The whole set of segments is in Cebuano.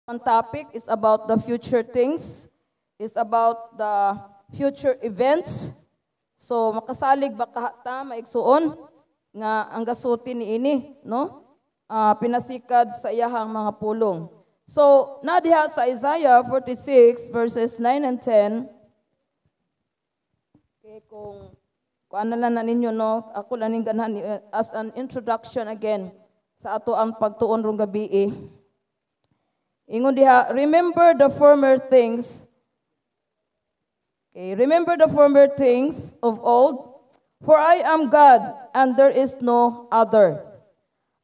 One topic is about the future things, is about the future events. So makasalig ba ta, maigsuon, nga ang gasulti ni ini, no? Pinasikad sa iyahang mga pulong. So, na diha sa Isaiah 46 verses 9 and 10. Okay, kung ano lang na ninyo, no, ako lang ning ganahan as an introduction again sa ato ang pagtuon rong gabi eh. Ingon diha, "Remember the former things." Okay, "Remember the former things of old, for I am God and there is no other.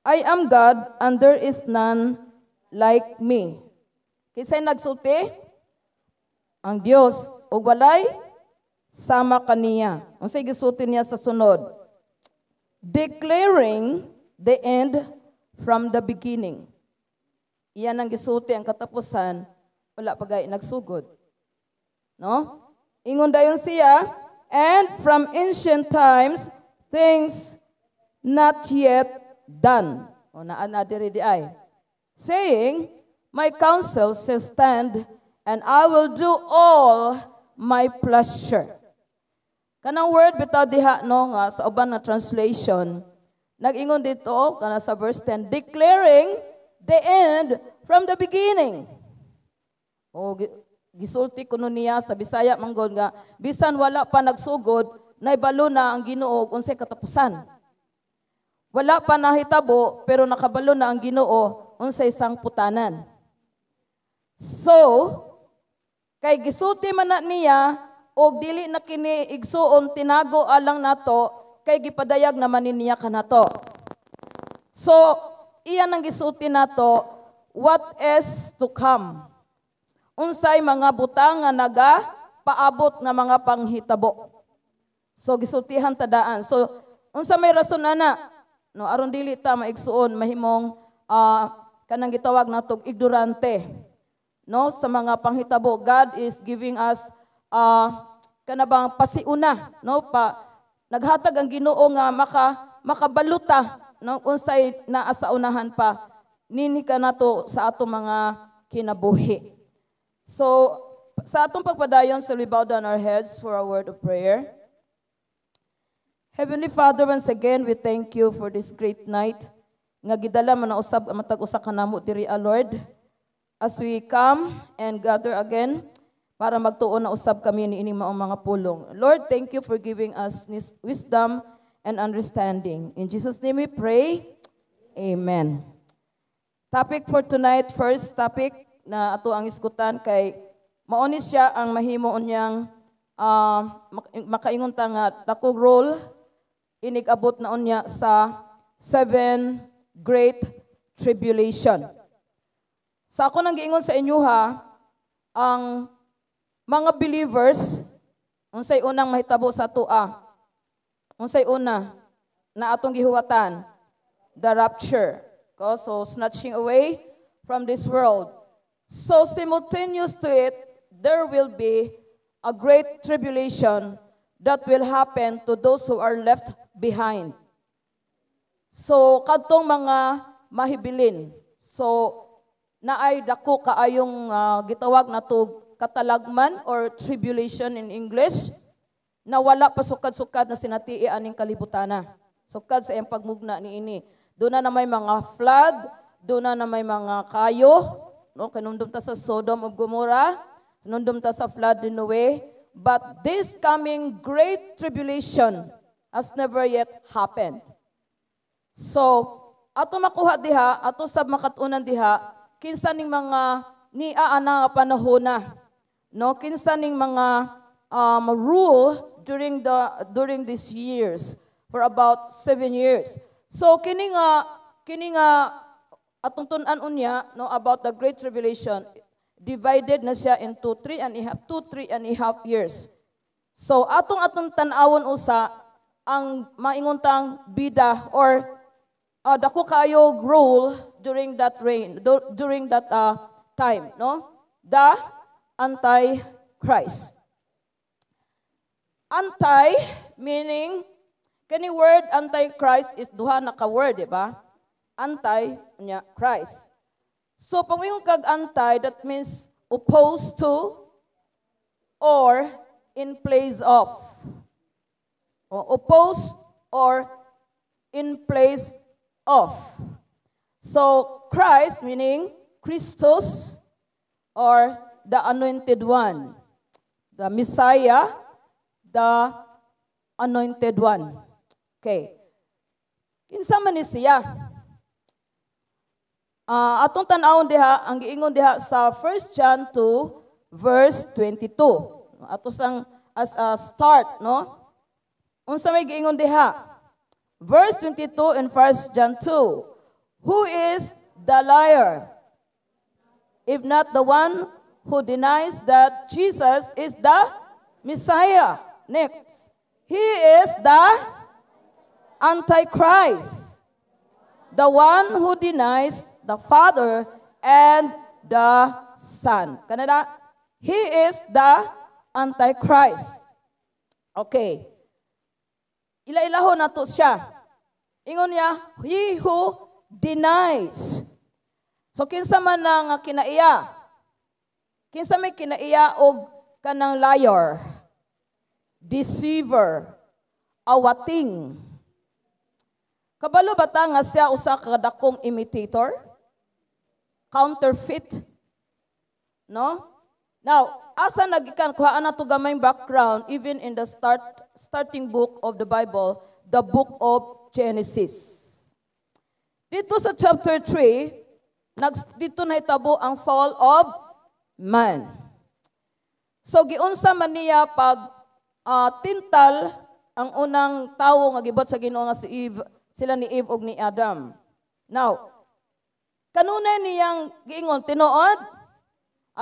I am God and there is none like me." Kinsay nagsulti? Ang Dios ug walay sama kaniya. Unsay gisulti niya sa sunod? "Declaring the end from the beginning." Iyan ang gisulti ang katapusan, wala pa gay nagsugod. No? Ingon dayon siya, "And from ancient times, things not yet done." O naa na diri di ay. "Saying, My counsel shall stand, and I will do all my pleasure." Kanang word bitaw diha, no, nga sa uban na translation, nag-ingon dito kana sa verse 10, "declaring the end from the beginning." O gisulti kuno niya sa Bisaya manggod nga bisan wala pa nagsugod, naibalo na ang Ginoo unsay katapusan. Wala pa nahitabo pero nakabalo na ang Ginoo unsay sangputanan. So, kay gisulti man na niya og dili na kini, igsuon, tinago alang nato kay gipadayag naman ni niya kanato. So, iyan ang gisulti nato, what is to come. Unsay mga butang nga naga paabot nga mga panghitabo. So gisultihan tadaan. So unsa may rason ana? No, aron dili ta maigsuon mahimong kanang gitawag natog ignorante, no, sa mga panghitabo. God is giving us kanabang pasiuna, no, pa naghatag ang Ginoo nga makabaluta, no, unsay naa sa unahan pa nini kanato sa ato mga kinabuhi. So sa atong pagpadayon, so we bow down our heads for a word of prayer. Heavenly Father, once again, we thank you for this great night. Nga gidala man na usab ang matag usa kanamo diri, Lord. As we come and gather again para magtuon na usab kami ni ining maong mga pulong. Lord, thank you for giving us this wisdom and understanding. In Jesus' name we pray. Amen. Topic for tonight, first topic na ato ang isgutan kay mao ni siya ang mahimo unyang makaingon ta nga dakong role inig-abot na unya sa seven great tribulation. Sa ako nang giingon sa inyo ha, ang mga believers, unsay unang mahitabo sa atoa? Unsay una na atong gihuwatan? The rapture. Ko, so snatching away from this world. So simultaneous to it, there will be a great tribulation that will happen to those who are left behind. So kadtong mga mahibilin. So naay dako kaayong gitawag nato katalagman or tribulation in English na wala pa sukad-sukad na sinatii aning kalibutana. Sukad sa iyang pagmugna ni ini. Doon na may mga flood, doon na may mga kayo, no, kanumdum ta sa Sodom ug Gomorrah, kanumdum ta sa flood ni Noe, but this coming great tribulation has never yet happened. So, ato makuha diha, ato sa makatunan diha, kinsa ning mga niya ana nga panahon na. No, kinsa ning mga rule during these years for about 7 years. So kini nga atong tun-an unya, no, about the great tribulation, divided na siya into 3 and a half, 2, 3.5 years. So atong tan-awon usa ang maingon tang bida or dako kayo role during that reign, during that time, no? The Antichrist. Anti meaning, kani word Antichrist is duha na ka word, di ba? Anti nya Christ. So, pag moingon kag anti, that means opposed to or in place of. O, opposed or in place of. So, Christ, meaning Christus, or the Anointed One. The Messiah, the Anointed One. Okay. Kinsa man ni siya? Atong tan-awon diha, ang giingon diha sa 1 John 2 verse 22. Ato sang as a start, no? Unsa may giingon diha? Verse 22 in 1 John 2. Who is the liar, if not the one who denies that Jesus is the Messiah? Next. He is the Antichrist, the one who denies the Father and the Son. Kanada, he is the Antichrist. Okay. Ila-ilahon nato siya. Ingon niya, he who denies. So kinsa man na nga kinaiya? Kinsa may kinaiya og kanang liar, deceiver, awating? Kabalo ba ta nga siya usa ka dakong imitator? Counterfeit? No? Now, asa nagikan, kuhaan na to gamay background, even in the starting book of the Bible, the book of Genesis. Dito sa chapter 3, dito nahitabo ang fall of man. So giunsa man niya pag tintal ang unang tawo nga gibuhat sa Ginoo nga si Eve, sila ni Eve ug ni Adam. Now, kanunay niyang giingon, "Tinuod,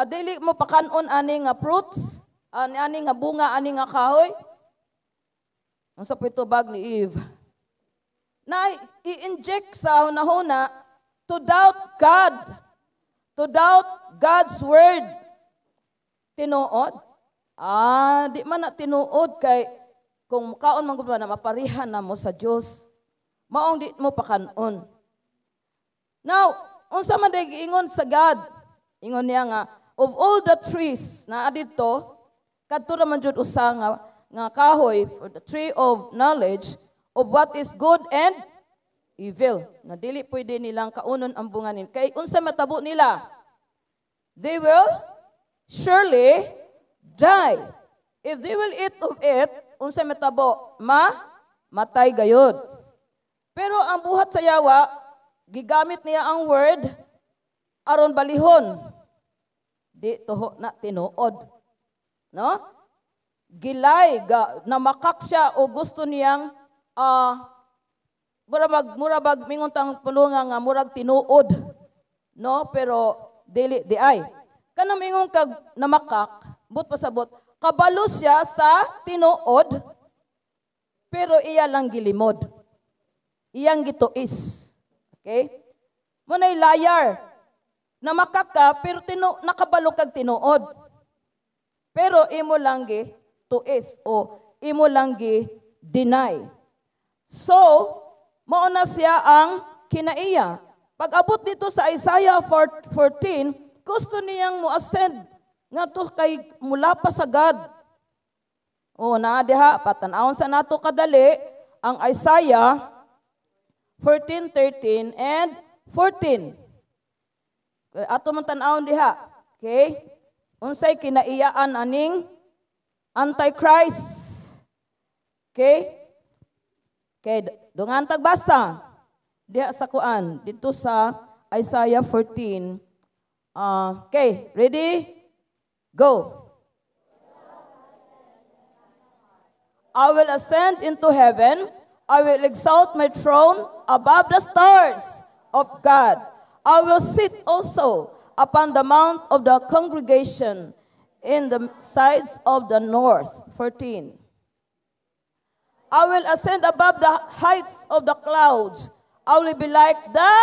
dili mo pakanon ani nga fruits, ani nga bunga, ani nga kahoy." Unsa po tubag ni Eve? Na i-inject sa hunahuna to doubt God, to doubt God's word. Tinuod? Ah, di man na tinuod kay kung mukaon man gud na maparihan na mo sa Dios. Maong di mo pakanon. Now, unsa man day giingon sa God? Ingon niya nga, of all the trees na didto, kadto ra man jud usa nga kahoy, for the tree of knowledge of what is good and evil. Na dili pwede nilang kaunon ang bunga nin. Kay unsa matabo nila? They will surely die. If they will eat of it, unsa matabo? Matay gayod. Pero ang buhat sa yawa, gigamit niya ang word aron balihon. Di toho na tinuod. No? Gilay, namakak siya o gusto niyang mura bag mingon tang pulunga nga murag tinuod. No, pero dili di ay. Kanang mingon kag namakak, but pasabot, kabalo siya sa tinuod, pero iya lang gilimod. Iyang gituis. Okay? Muna'y liar. Namakak ka, pero nakabalo kag tinuod. Pero imo lang gi tuis o imo lang gi deny. So, mao na siya ang kinaiya. Pag abot dito sa Isaiah 14, gusto niyang mo-ascend ngadto kay mula pa sa God. O naa diha, patan-awon sa nato kadali ang Isaiah 14, 13 and 14. Okay, ato man tan-awon diha. Okay? Unsay kinaiyaan aning Antichrist? Okay? Okay, dungan tagbasa diha sa kuan dito sa Isaiah 14. Okay, ready? Go. I will ascend into heaven. I will exalt my throne above the stars of God. I will sit also upon the mount of the congregation in the sides of the north. 14. I will ascend above the heights of the clouds. I will be like the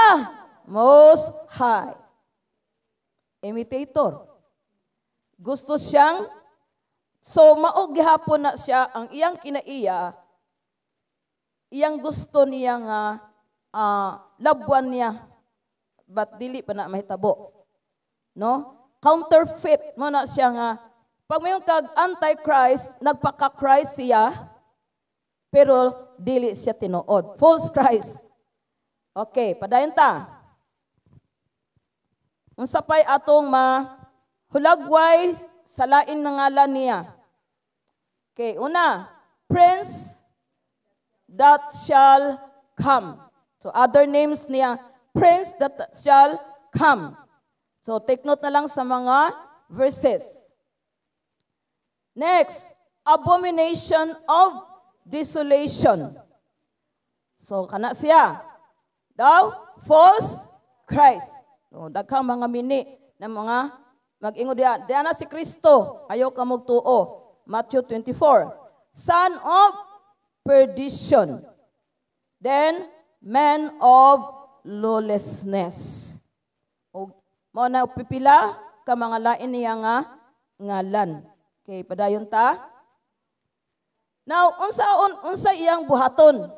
Most High. Imitator. Gusto siyang, so mao gihapon na siya ang iyang kinaiya, iyang gusto niya nga labwan niya, but dili pa na mahitabo. No? Counterfeit mo na siya nga pag mayon kag Antichrist, nagpaka-Christ siya, pero dili siya tinuod. False Christ. Okay, padayon ta. Unsa pay atong ma hulagway sa lain nga ngalan niya? Okay, una, Prince that shall come. So other names niya, Prince that shall come. So take note na lang sa mga verses. Next, abomination of desolation. So kana siya. Daw, false Christ. So, daghang mga mini na mga mag-ingon diha. Diha na si Kristo. Ayaw ka tuo. Matthew 24. Son of perdition. Then, man of lawlessness. O, mao na pipila ka mga lain niya nga ngalan. Okay, padayon ta. Now, unsa iyang buhaton?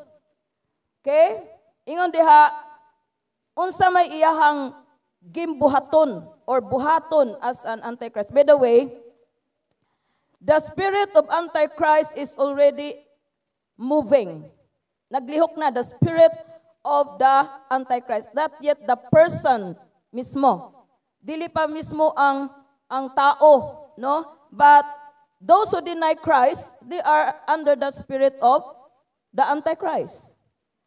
Okay? Ingon diha, unsa may iyahang gimbuhaton or buhaton as an Antichrist? By the way, the spirit of Antichrist is already moving. Naglihok na the spirit of the Antichrist. Not yet the person mismo. Dili pa mismo ang tao, no? But those who deny Christ, they are under the spirit of the Antichrist.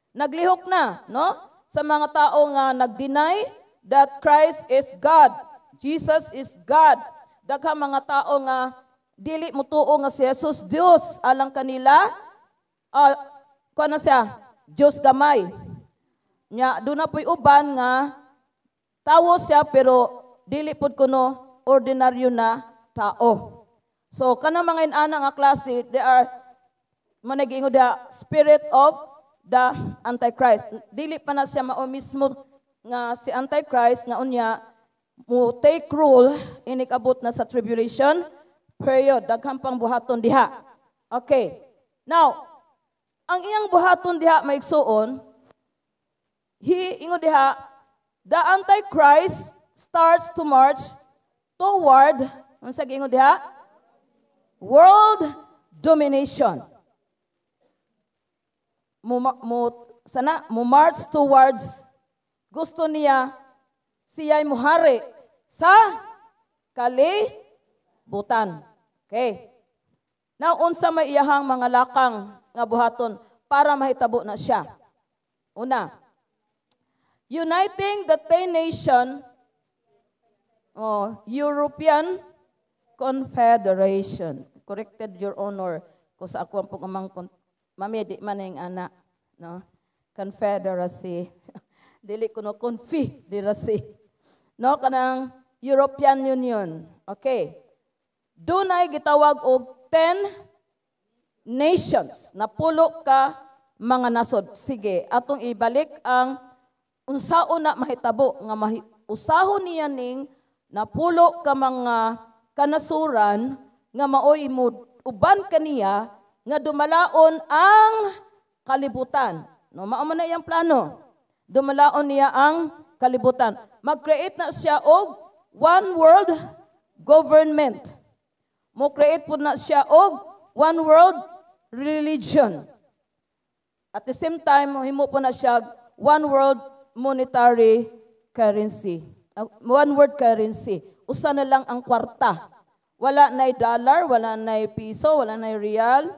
Naglihok na, no? Sa mga tao nga nag-deny that Christ is God. Jesus is God. Daghang mga tao nga dili mutuo nga si Jesus Dios alang kanila. Kuan na siya, Dios gamay. Nya duna po'y uban nga tawo siya pero dili pud kuno ordinaryo na tao. So kanang mga inana nga klase, they are mo nag-ingon the spirit of the Antichrist. Dili pa na siya mao mismo nga si Antichrist nga unya mo take rule inikabot na sa tribulation period. Daghan pang buhaton diha. Okay. Now, ang iyang buhaton diha, maigsuon, he ingon diha, the Antichrist starts to march toward, unsa giingon diha? World domination. Mo sana mo march towards, gusto niya siya'y muhari sa kalibutan. Okay. Now, unsa may iyahang mga lakang nga buhaton para mahitabo na siya? Una, uniting the 10 nation, oh, European Confederation. Corrected, Your Honor, ko sa ako ang pag-umangkon. Mami, di man yung ana. No? Confederacy. Dili ko no, confederacy. No, kanang European Union. Okay. Dunay gitawag og 10 nations. Napulo ka mga nasod. Sige, atong ibalik ang unsaon na mahitabo nga usahon niya ning napulo ka mga kanasuran nga maoy mo uban kaniya nga dumalaon ang kalibutan. No, mao man na iyang plano. Dumalaon niya ang kalibutan. Mag-create na siya og one world government. Mo create pud na siya og one world religion. At the same time, himo po na siya one world monetary currency. One world currency. Usa na lang ang kwarta. Wala na'y dollar, wala na'y piso, wala na'y real.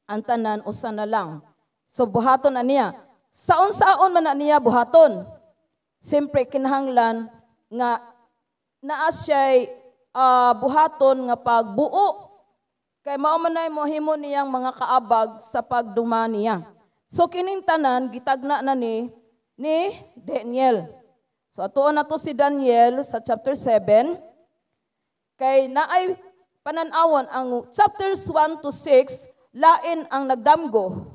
Ang tanan, usa na lang. So buhaton na niya. Saon-saon man na niya buhaton? Siyempre, kinahanglan nga naa siya'y buhaton nga pagbuo. Kay mao man nay mohimo niyang mga kaabag sa pagduma niya. So kining tanan gitagna na ni Daniel. So atuon na to si Daniel sa chapter 7 kay naay panan-awon ang chapters 1 to 6, lain ang nagdamgo.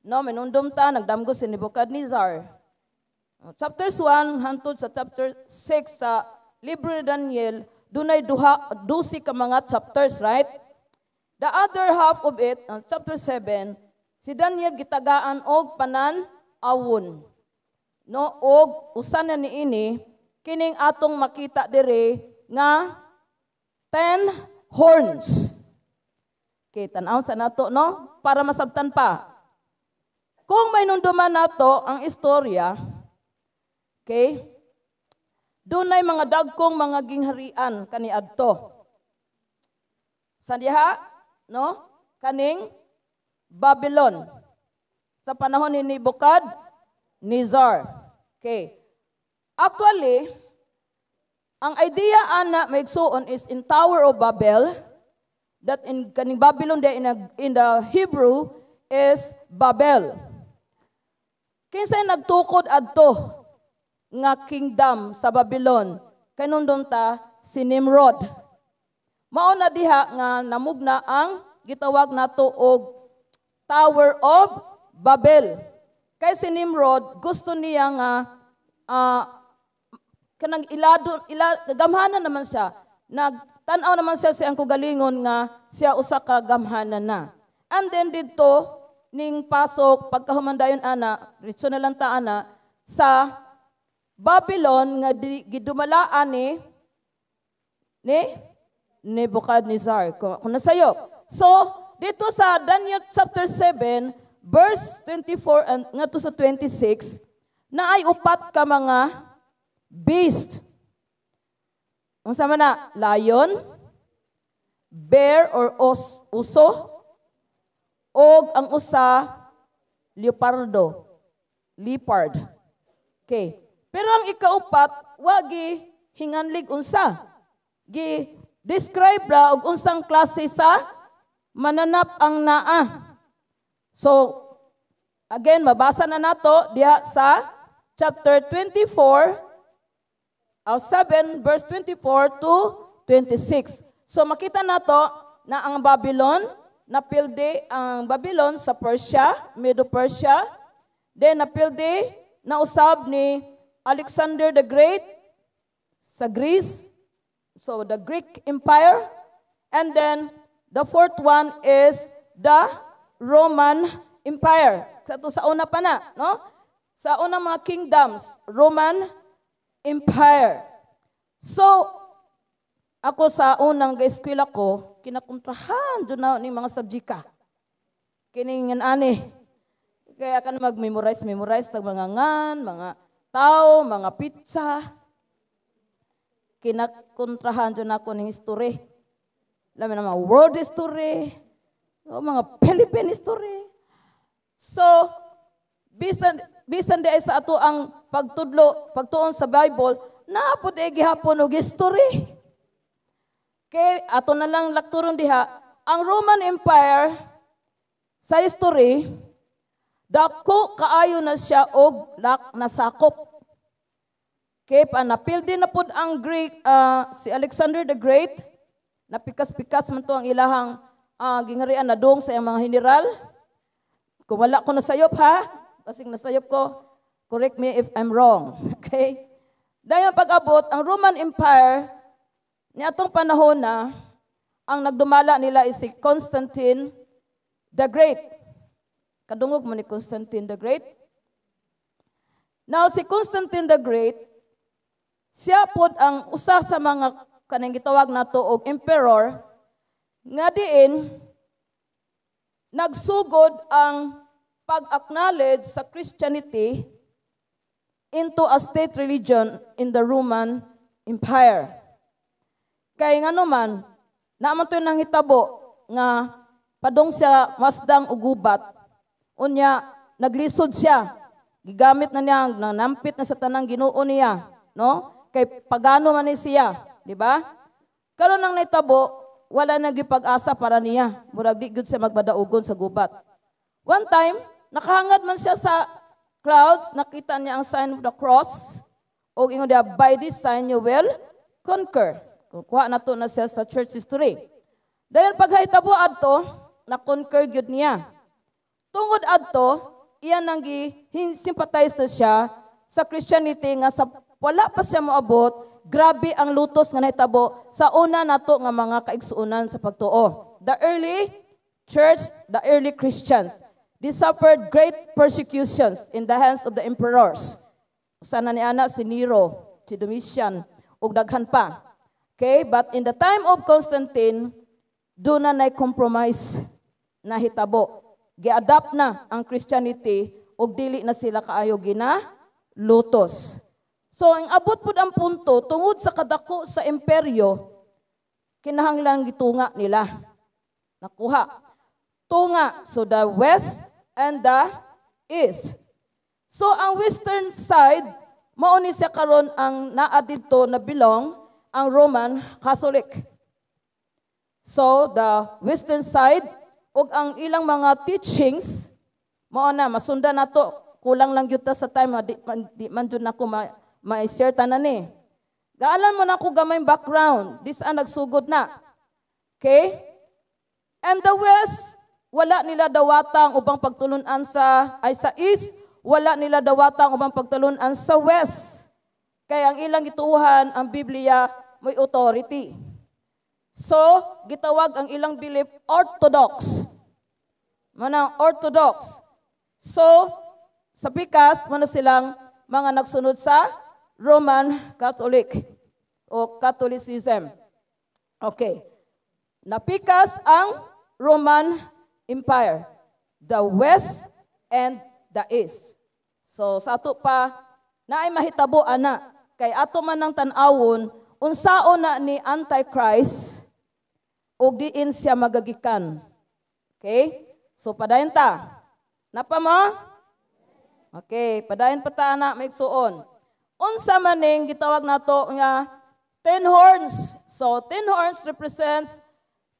No, minundum ta nagdamgo si Nebuchadnezzar. Chapters 1 hantod sa chapter 6 sa libro ni Daniel, dunay duha 12 ka mga chapters, right? The other half of it, ang chapter 7, si Daniel gitagaan og panan-awon. No, og usa na niini Kining atong makita diri nga 10 horns. Okay, tan-aw sa nato, no? Para masabtan pa. Kung mainumduman nato ang istorya, okay, dunay mga dagkong mga gingharian kaniadto. Sa diha, no? Kaning Babylon. Sa panahon ni Nebuchadnezzar. Okay. Actually, ang idea ana, mga igsuon, is in Tower of Babel, that in kaning Babylon there in the Hebrew is Babel. Kinsay nagtukod adto nga kingdom sa Babylon? Kahinumdom ta si Nimrod. Mao na diha nga namugna ang gitawag nato og Tower of Babel. Kay si Nimrod, gusto niya nga kanang ilado ila, gamhanan naman siya. Nagtan-aw naman siya sa iyang kaugalingon nga siya usa ka gamhanan na. And then didto ning pasok pagkahuman dayon ana, diretso na lang ta ana sa Babylon nga gidumalaan ni Nebuchadnezzar. Kung nasayop. So, dito sa Daniel chapter 7, verse 24 and ngadto sa 26, naay upat ka mga beast. Unsa man na? Lion, bear or uso, og ang usa leopardo, leopard. Okay. Pero ang ikaupat, wagi hinganlig unsa. Gi describe ra og unsang klase sa mananap ang naa. So, again, mabasa na nato diha sa chapter 24, 7, verse 24 to 26. So, makita nato na ang Babylon, napildi ang Babylon sa Persia, Medo-Persia. Then, napildi, nausab ni Alexander the Great sa Greece. So, the Greek Empire. And then, the fourth one is the Roman Empire. Sa to sa una pa na, no? Sa unang mga kingdoms, Roman Empire. So, ako sa unang ga-eskwela ko, kinakontrahan jud na ni mga subjekta. Kining ani. Kaya kan mag-memorize, memorize tag mga ngan, mga tao, mga petsa. Kinakontrahan jud nako ning history. Labi na mga world history, o mga Philippine history. So, bisan di ay sa ato ang pagtudlo, pagtuon sa Bible, naa pod ay gihapon og history. Kay ato na lang lakturon diha, ang Roman Empire sa history, dako kaayo na siya og lak nasakop. Kay pa napildi na pud ang Greek, si Alexander the Great, napikas-pikas man to ang ilahang gingharian, nadung sa iyang mga general. Kung wala ko nasayop ha, kasing nasayop ko, correct me if I'm wrong. Okay? Dayon pag-abot, ang Roman Empire, niatong panahon na, ang nagdumala nila is si Constantine the Great. Kadungog mo ni Constantine the Great? Now, si Constantine the Great, siya pod ang usa sa mga kanang gitawag nato og emperor nga diin nagsugod ang pag-acknowledge sa Christianity into a state religion in the Roman Empire. Kay ngano man, naa man to nang hitabo nga padong siya masdang og gubat. Unya naglisod siya. Gigamit na niya, nanampit na sa tanang Ginoo niya, no? Kay pagano man ni siya, di ba? Karon nang nahitabo, wala na gipag-asa para niya. Murag di gud siya magmadaugon sa gubat. One time, nakahangad man siya sa clouds, nakita niya ang sign of the cross, o ingon diya, "By this sign you will conquer." Kuha na to na siya sa church history. Dahil paghahitabo adto, na-conquer gyud niya. Tungod adto, iyan ang gi-sympathize na siya sa Christianity nga sa wala pa siya moabot, grabe ang lutos nga nahitabo sa una nato nga mga kaigsuonan sa pagtuo. The early church, the early Christians, they suffered great persecutions in the hands of the emperors. Usa na ni ana si Nero. si Domitian ug daghan pa. Okay, but in the time of Constantine, duna na compromise na hitabo. Gi-adapt na ang Christianity ug dili na sila kaayo gina lutos. So ang abot pud ang punto, tungod sa kadako sa imperyo, kinahanglan gitunga nila. Nakuha. Tunga, so the west and the east. So ang western side, mao ni siya karon ang naa didto na belong ang Roman Catholic. So the western side ug ang ilang mga teachings mao na masundan nato. Kulang lang gyud ta sa time, di man jud nako ma-share tanan ni. Gaalan mo na ako gamay background. This ang nagsugod na. Okay? And the west, wala nila dawatang ubang pagtulunan sa, ay, sa east, wala nila dawatang ubang pagtulunan sa west. Kaya ang ilang gituuhan, ang Biblia may authority. So, gitawag ang ilang belief Orthodox. Manang Orthodox. So, sa pikas, mana silang mga nagsunod sa Roman Catholic o Catholicism. Okay. Napikas ang Roman Empire, the West and the East. So sa ato pa, naay mahitabo ana, kay ato man ang tan-awon unsaon na ni Antichrist ug diin siya magagikan. Okay? So padayon ta. Napa mo? Okay, padayon pa ta ana, maigsuon. Unsa man ning gitawag nato nga 10 horns? So 10 horns represents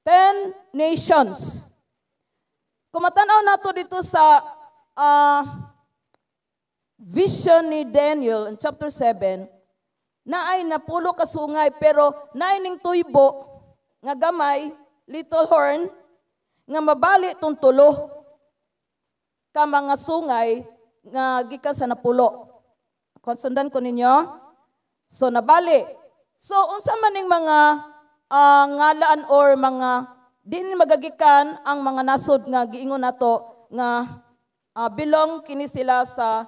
10 nations. Kung matanaw nato dito sa vision ni Daniel in chapter 7, naay napulo ka sungay, pero naay ning tuybo nga gamay, little horn, nga mabali tong tulo ka mga sungay nga gikan sa napulo. Kung sundan ko ninyo, so nabali. So unsa man ning mga ngalan or mga din magagikan ang mga nasod nga giingon nato nga belong kini sila sa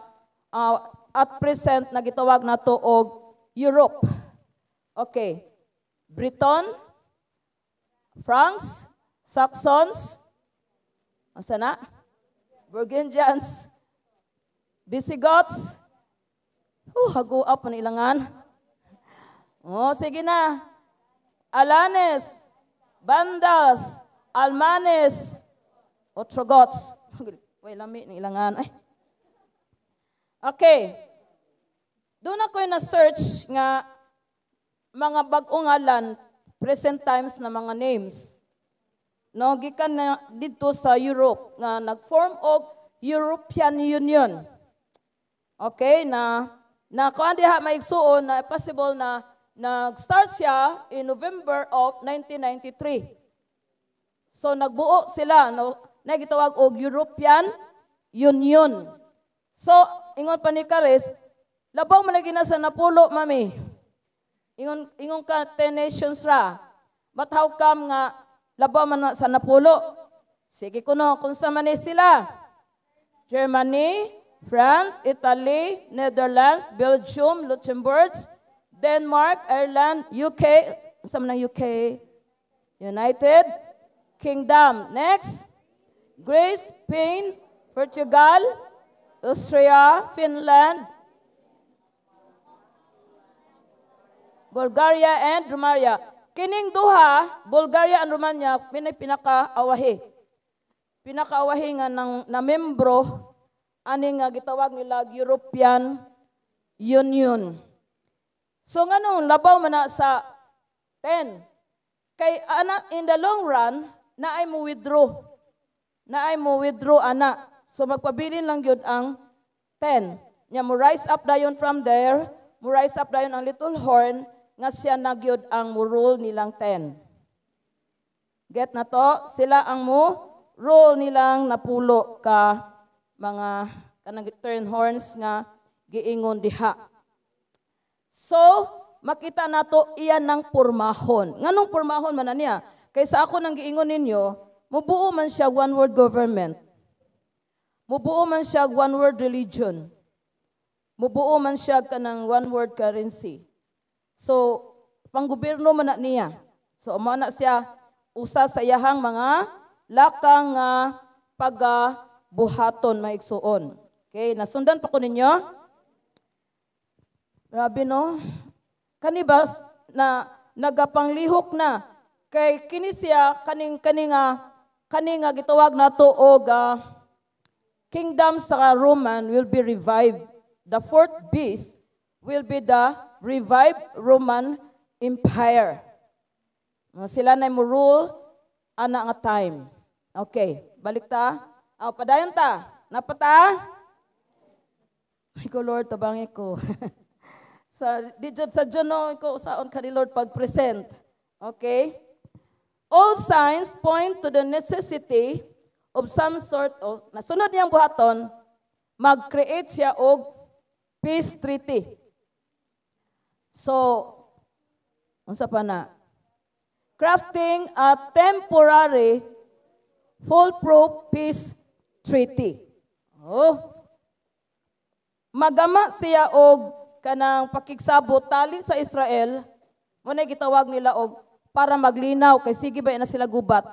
at present na gitawag nato og Europe? Okay. Briton, France, Saxons, unsa na? Burgundians, Visigoths, hago up ang ilangan. Oh, sige na. Alanes, Vandals, Almanes, Ostrogoths. Way lami ni ilangan. Ay. Okay. Doon ako na search nga mga bag-ong ngalan, present times na mga names. No, gikan na dito sa Europe nga nag-form og European Union. Okay, na na kuan diha, maigsuon, na possible na nag-start siya in November of 1993. So nagbuo sila, no, na gitawag og European Union. So ingon pa ni Karis, labaw man na sa napulo, mami. Ingon ka 10 nations ra. But how come nga labaw man na sa napulo? Sige kuno, kung sa man ni sila. Germany, France, Italy, Netherlands, Belgium, Luxembourg, Denmark, Ireland, UK, sa man ang UK? United Kingdom. Next, Greece, Spain, Portugal, Austria, Finland, Bulgaria, and Romania. Kining duha, Bulgaria and Romania, pinay pinakaawahi. Pinakaawahi nga ng, na membro ani nga gitawag nila European Union. So nganong labaw man na sa 10? Kay ana, in the long run, na ay mo withdraw. Na ay mo withdraw ana. So magpabilin lang gyud ang 10. Nya mo rise up dayon from there, mo rise up dayon ang little horn nga siya na gyud ang mo rule nilang 10. Get na to? Sila ang mo rule nilang napulo ka mga kanang turn horns nga giingon diha. So, makita nato iyan ng pormahon. Nganong pormahon man na niya? Kaysa ako nang giingon ninyo, mubuo man siya one world government. Mubuo man siya one world religion. Mubuo man siya kanang one world currency. So panggobyerno man na niya. So mao na siya usa sa iyahang mga lakang nga pagabuhaton, mga igsuon. Okay, nasundan pa ko ninyo? Grabe, no? Kani ba na nagapanglihok na kay kini siya kaning kani nga gitawag nato og kingdom sa Roman will be revived. The fourth beast will be the revived Roman Empire. Sila na mo rule ana nga time. Okay, balik ta. Aw, padayon ta. Napata? Ay ko, Lord, tabangi ko. Sa di jud sa Juno ko usaon ka ni Lord pag-present. Okay? All signs point to the necessity of some sort of, nasunod niyang buhaton, mag-create siya og peace treaty. So, unsa pa na? Crafting a temporary foolproof peace treaty. Oh. Magama siya og kanang pakigsabot tali sa Israel, mo na gitawag nila og para maglinaw kay sige ba na sila gubat.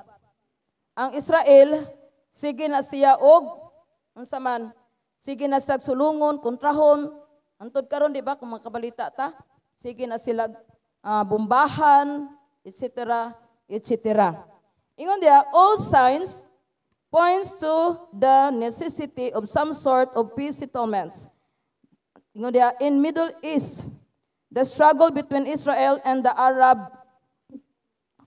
Ang Israel sige na siya og unsa man, sige na siya sulungon, kontrahon. Antod karon, di ba, kung makabalita ta, sige na sila bombahan, etc., etc. Ingon diya, all signs points to the necessity of some sort of peace settlements. Ingon diya, in Middle East, the struggle between Israel and the Arab.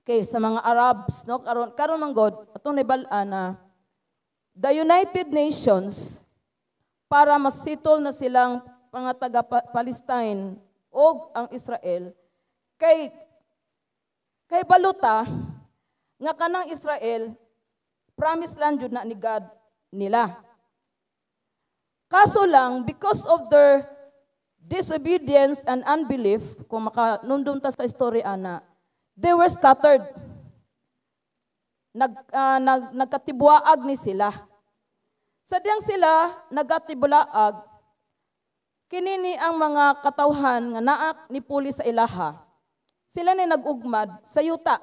Okay, sa mga Arabs, no, karon karon man god, atong nahibal-an na the United Nations, para masitol na silang mga taga Palestine o ang Israel kay kay baluta nga kanang Israel, promise land jud na ni God nila. Kaso lang, because of their disobedience and unbelief, kung makanumdum ta sa story ana, they were scattered. Nagkatibwaag ni sila. Sa diyang sila nagatibulaag, kinini ang mga katawhan nga naak ni puli sa ilaha. Sila ni nag-ugmad sa yuta.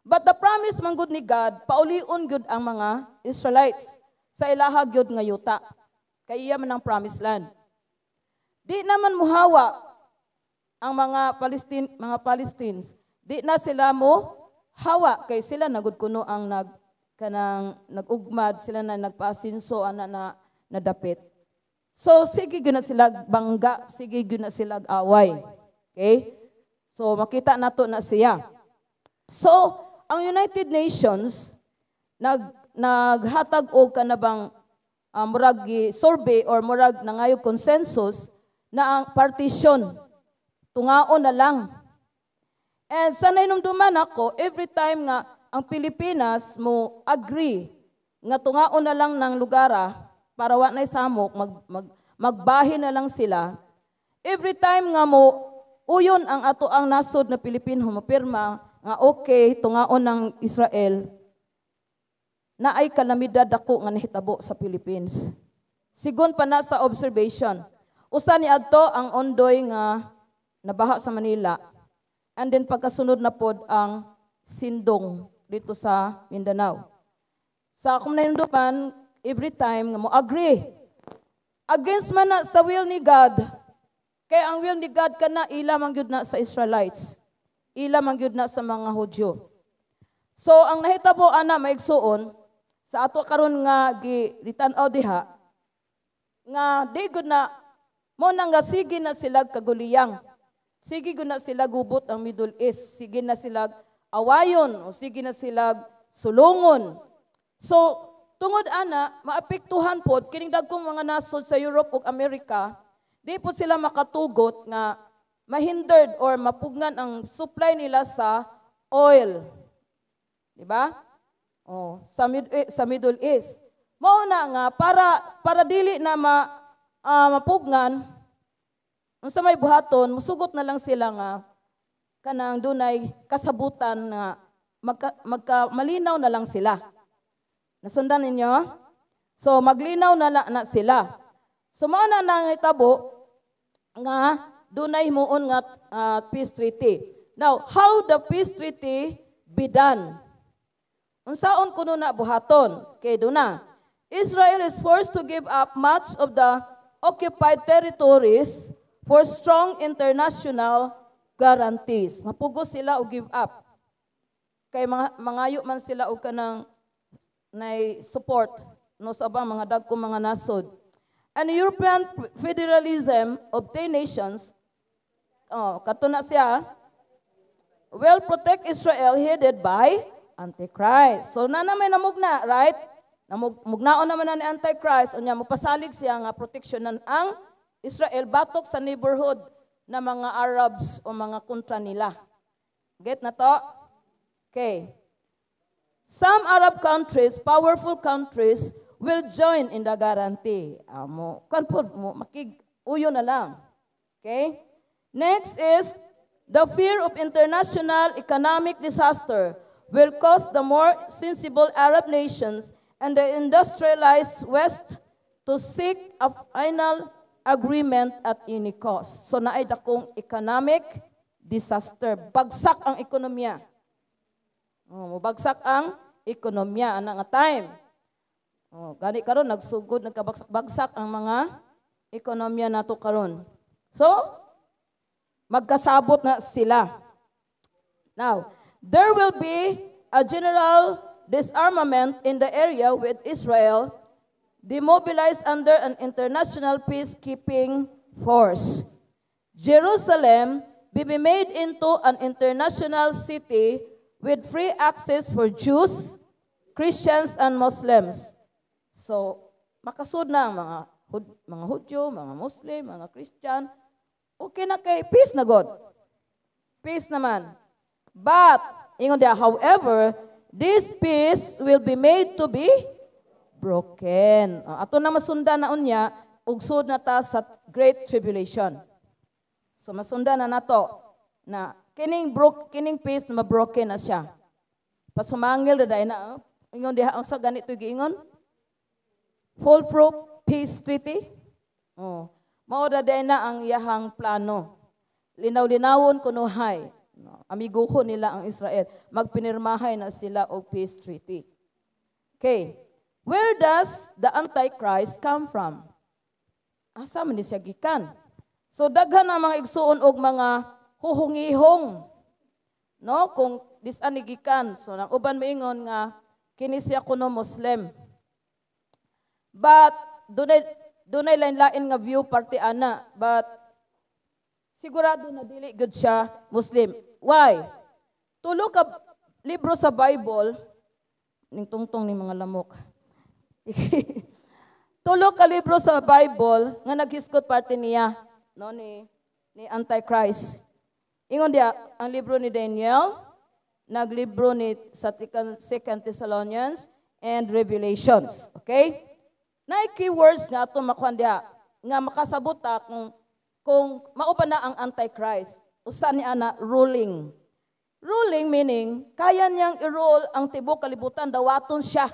But the promise man gud ni God, paulion gyud ang mga Israelites sa ilaha gyud nga yuta. Kay iya man ang promised land. Di naman muhawa ang mga Palestines. Di na sila mo hawa kay sila na gud kuno ang nag kanang nag-ugmad, sila na nagpaasinso ana na nadapit. So sige gyud na sila bangga, sige gyud na sila away. Okay? So makita nato na siya. So ang United Nations naghatag og kanabang murag survey or murag nangayo consensus na ang partition, tungaon na lang. And sa nahinumduman ako, every time nga ang Pilipinas mo agree nga tungaon na lang ng lugara para wa na'y samok, magbahin na lang sila. Every time nga mo uyon ang ato ang nasod na Pilipino mopirma nga okay, tungaon ng Israel, na ay kalamidad dako nga nahitabo sa Philippines. Sigon pa na sa observation. Usa ni adto ang Ondoy nga nabaha sa Manila. And then pagkasunod na pod ang Sindong dito sa Mindanao. Sa akong nahinumduman, every time nga mo agree, against man na sa will ni God. Kaya ang will ni God kana ila man gyud na sa Israelites. Ila man gyud na sa mga Hudyo. So ang nahitabo ana, maigsuon, sa ato karon nga gi tan-aw diha nga di gud na mo na nga sige na sila kaguliyang. Sige gud na sila gubot ang Middle East. Sige na sila awayon o sige na sila sulungon. So tungod ana, maapektuhan pod kining dagkong mga nasod sa Europe ug Amerika, di pod sila makatugot nga mahindered or mapugnan ang supply nila sa oil. Di ba? Oh, sa Middle East. Mao na nga para para dili na mapugnan, unsa may buhaton, musugot na lang sila nga kanang dunay kasabutan nga magka malinaw na lang sila. Nasundan ninyo? So maglinaw na, na sila. So mao na nangitabo nga dunay himuon nga peace treaty. Now, how the peace treaty be done? Unsaon kuno na buhaton? Kay duna. Israel is forced to give up much of the occupied territories for strong international guarantees. Mapugos sila og give up. Kay mga mangayo man sila og kanang nay support, no, sa ubang mga dagkong mga nasod. And European federalism of 10 nations, oh, kato na siya, will protect Israel headed by Antichrist. So na may namugna, right? Mugnaon naman na ni Antichrist, unya mopasalig siya nga proteksyonan ang Israel batok sa neighborhood na mga Arabs o mga kontra nila. Get na to? Okay. Some Arab countries, powerful countries, will join in the guarantee. Mo, kan po, mo, makig, uyo na lang. Okay? Next is, the fear of international economic disaster will cause the more sensible Arab nations and the industrialized West to seek a final agreement at any cost. So naay dakong economic disaster. Bagsak ang ekonomiya. Oh, mubagsak ang ekonomiya ana nga time. Oh, gani karon nagsugod, nagkabagsak-bagsak ang mga ekonomiya nato karon. So, magkasabot na sila. Now, there will be a general disarmament in the area with Israel demobilized under an international peacekeeping force. Jerusalem will be made into an international city with free access for Jews, Christians, and Muslims. So, makasud na ang mga Hudyo, mga Muslim, mga Christian. Okay na kay peace na God. Peace naman. But, ingon diya, however, this peace will be made to be broken. Ato na masundan na unya, ugsod na ta sa Great Tribulation. So masundan na nato na kining peace na ma-broken na siya. Pasumangil na dahil na, oh, ingon diha ang sa ganito giingon. Foolproof peace treaty. Oh. Mao ra dahil na ang iyahang plano. Linaw-linawon kunuhay. No, amigo ko nila ang Israel. Magpinirmahay na sila og peace treaty. Okay. Where does the Antichrist come from? Asa man ni siya gikan? So daghan ang mga igsuon og mga huhungihong. No, kung disan ni gikan. So nang uban moingon nga kini siya kuno Muslim. But dunay lain-lain nga view parte ana, but sigurado na dili gud siya Muslim. Why? Tulo ka libro sa Bible ning tungtong ni mga lamok. Tulo ka libro sa Bible nga naghisgot parte niya, no, ni Antichrist. Ingon diya ang libro ni Daniel, naglibro ni sa Second Thessalonians and Revelations. Okay? Naay keywords nga ato makuha diha nga makasabot ta kung mao ba na ang Antichrist. Usa ni ana, ruling. Ruling meaning kaya niyang i-rule ang tibuok kalibutan, dawaton siya.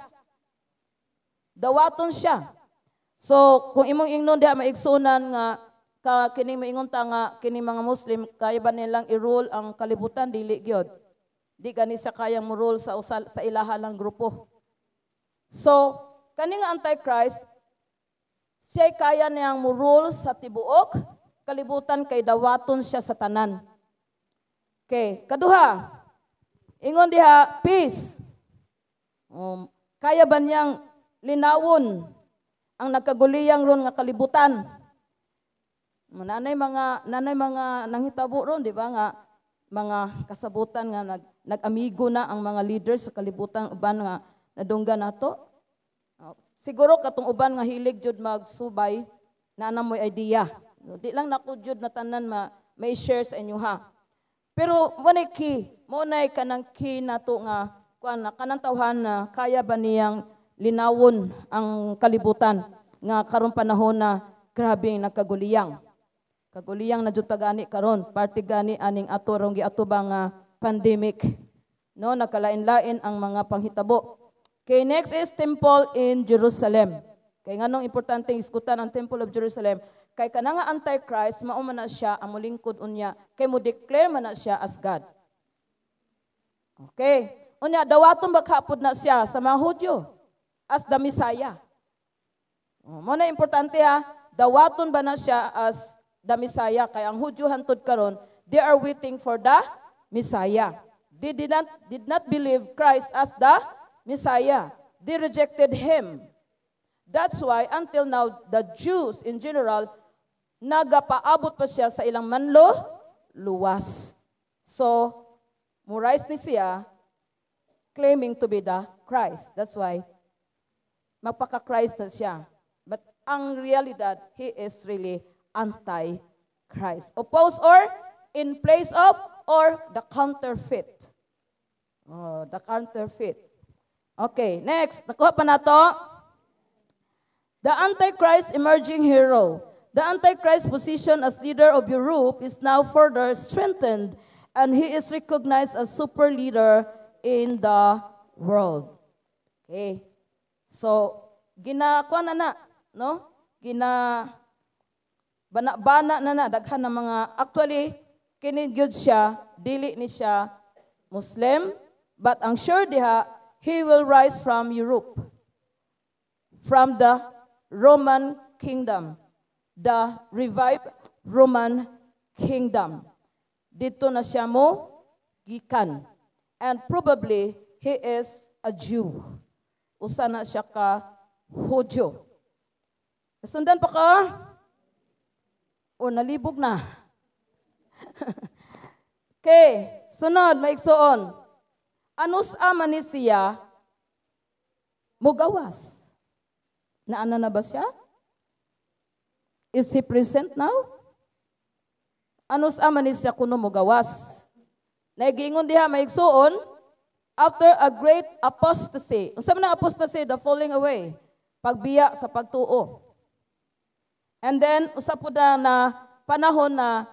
Dawaton siya. So, kung imong ingnon diha, maigsunan nga ka kining moingon ta nga kini mga Muslim kaya ba nilang i-rule ang kalibutan, dili gyud. Di gani siya kayang mo-rule sa usal, sa ilaha lang grupo. So, kani nga Antichrist, siya kaya niyang mo-rule sa tibuok kalibutan kay dawaton siya sa tanan. Okay, kaduha. Ingon diha, peace. Kaya ba niyang linawon ang nagkaguliyang ron nga kalibutan? Nanay mga nanghitabo ron, di ba, nga mga kasabutan nga nag-amigo na ang mga leaders sa kalibutan uban nga nadunggan nato. Siguro katong uban nga hilig jud magsubay na mo'y idea. No, di lang nako jud na tanan ma may share sa inyo ha. Pero mo na key, mo na kanang key nato nga kuan na kanang tawhan na kaya ba niyang linawon ang kalibutan nga karon panahon na grabe ang nagkaguliyang. Kaguliyang na jud gani karon, parte gani aning ato rong giatubang nga pandemic. No, nagkalain-lain ang mga panghitabo. Okay, next is temple in Jerusalem. Kay nganong importante iskutan ang Temple of Jerusalem? Kay kana nga Antichrist, mao man na siya ang mulingkod unya, kay mo declare man na siya as God. Okay. Unya, dawaton ba kapod na siya sa mga Hudyo as the Messiah? Oh, mao na importante ha, dawaton ba na siya as the Messiah? Kay ang Hudyo hantod karon, they are waiting for the Messiah. They did not believe Christ as the Messiah. They rejected him. That's why until now, the Jews in general, nagapaabot pa siya sa ilang manluluwas. So, mo-rise ni siya, claiming to be the Christ. That's why, magpaka-Christ na siya. But ang realidad, he is really anti-Christ. Oppose or in place of or the counterfeit. Oh, the counterfeit. Okay, next. Nakuha pa na to. The Antichrist emerging hero. The Antichrist position as leader of Europe is now further strengthened, and he is recognized as super leader in the world. Okay. So, ginakuha na na, no? Gina bana-bana na na daghan ng mga, actually kini gyud siya, dili ni siya Muslim, but ang sure diha, he will rise from Europe, from the Roman kingdom, the revived Roman kingdom. Dito na siya mo gikan, and probably he is a Jew. Usa na siya ka Hudyo. Sundan pa ka? O nalibog na? Okay, sunod, maigsoon. Anus man ni siya mugawas? Naana na ba siya? Is he present now? Anus man ni siya kuno mugawas? Nagiingon diha, maigsoon, after a great apostasy. Unsa man ang apostasy? The falling away. Pagbiya sa pagtuo. And then, usa po na panahon na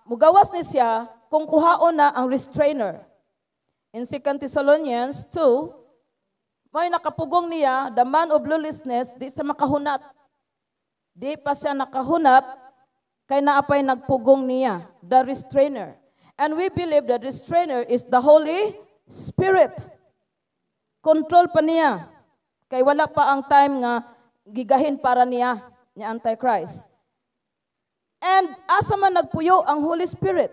mugawas ni siya kung kuhaon na ang restrainer. In 2 Thessalonians 2, may nakapugong niya, the man of lawlessness, di sa makahunat. Di pa siya nakahunat, kay naapay nagpugong niya, the restrainer. And we believe the restrainer is the Holy Spirit. Control pa niya. Kay wala pa ang time nga gigahin para niya, ni Antichrist. And asa man nagpuyo ang Holy Spirit?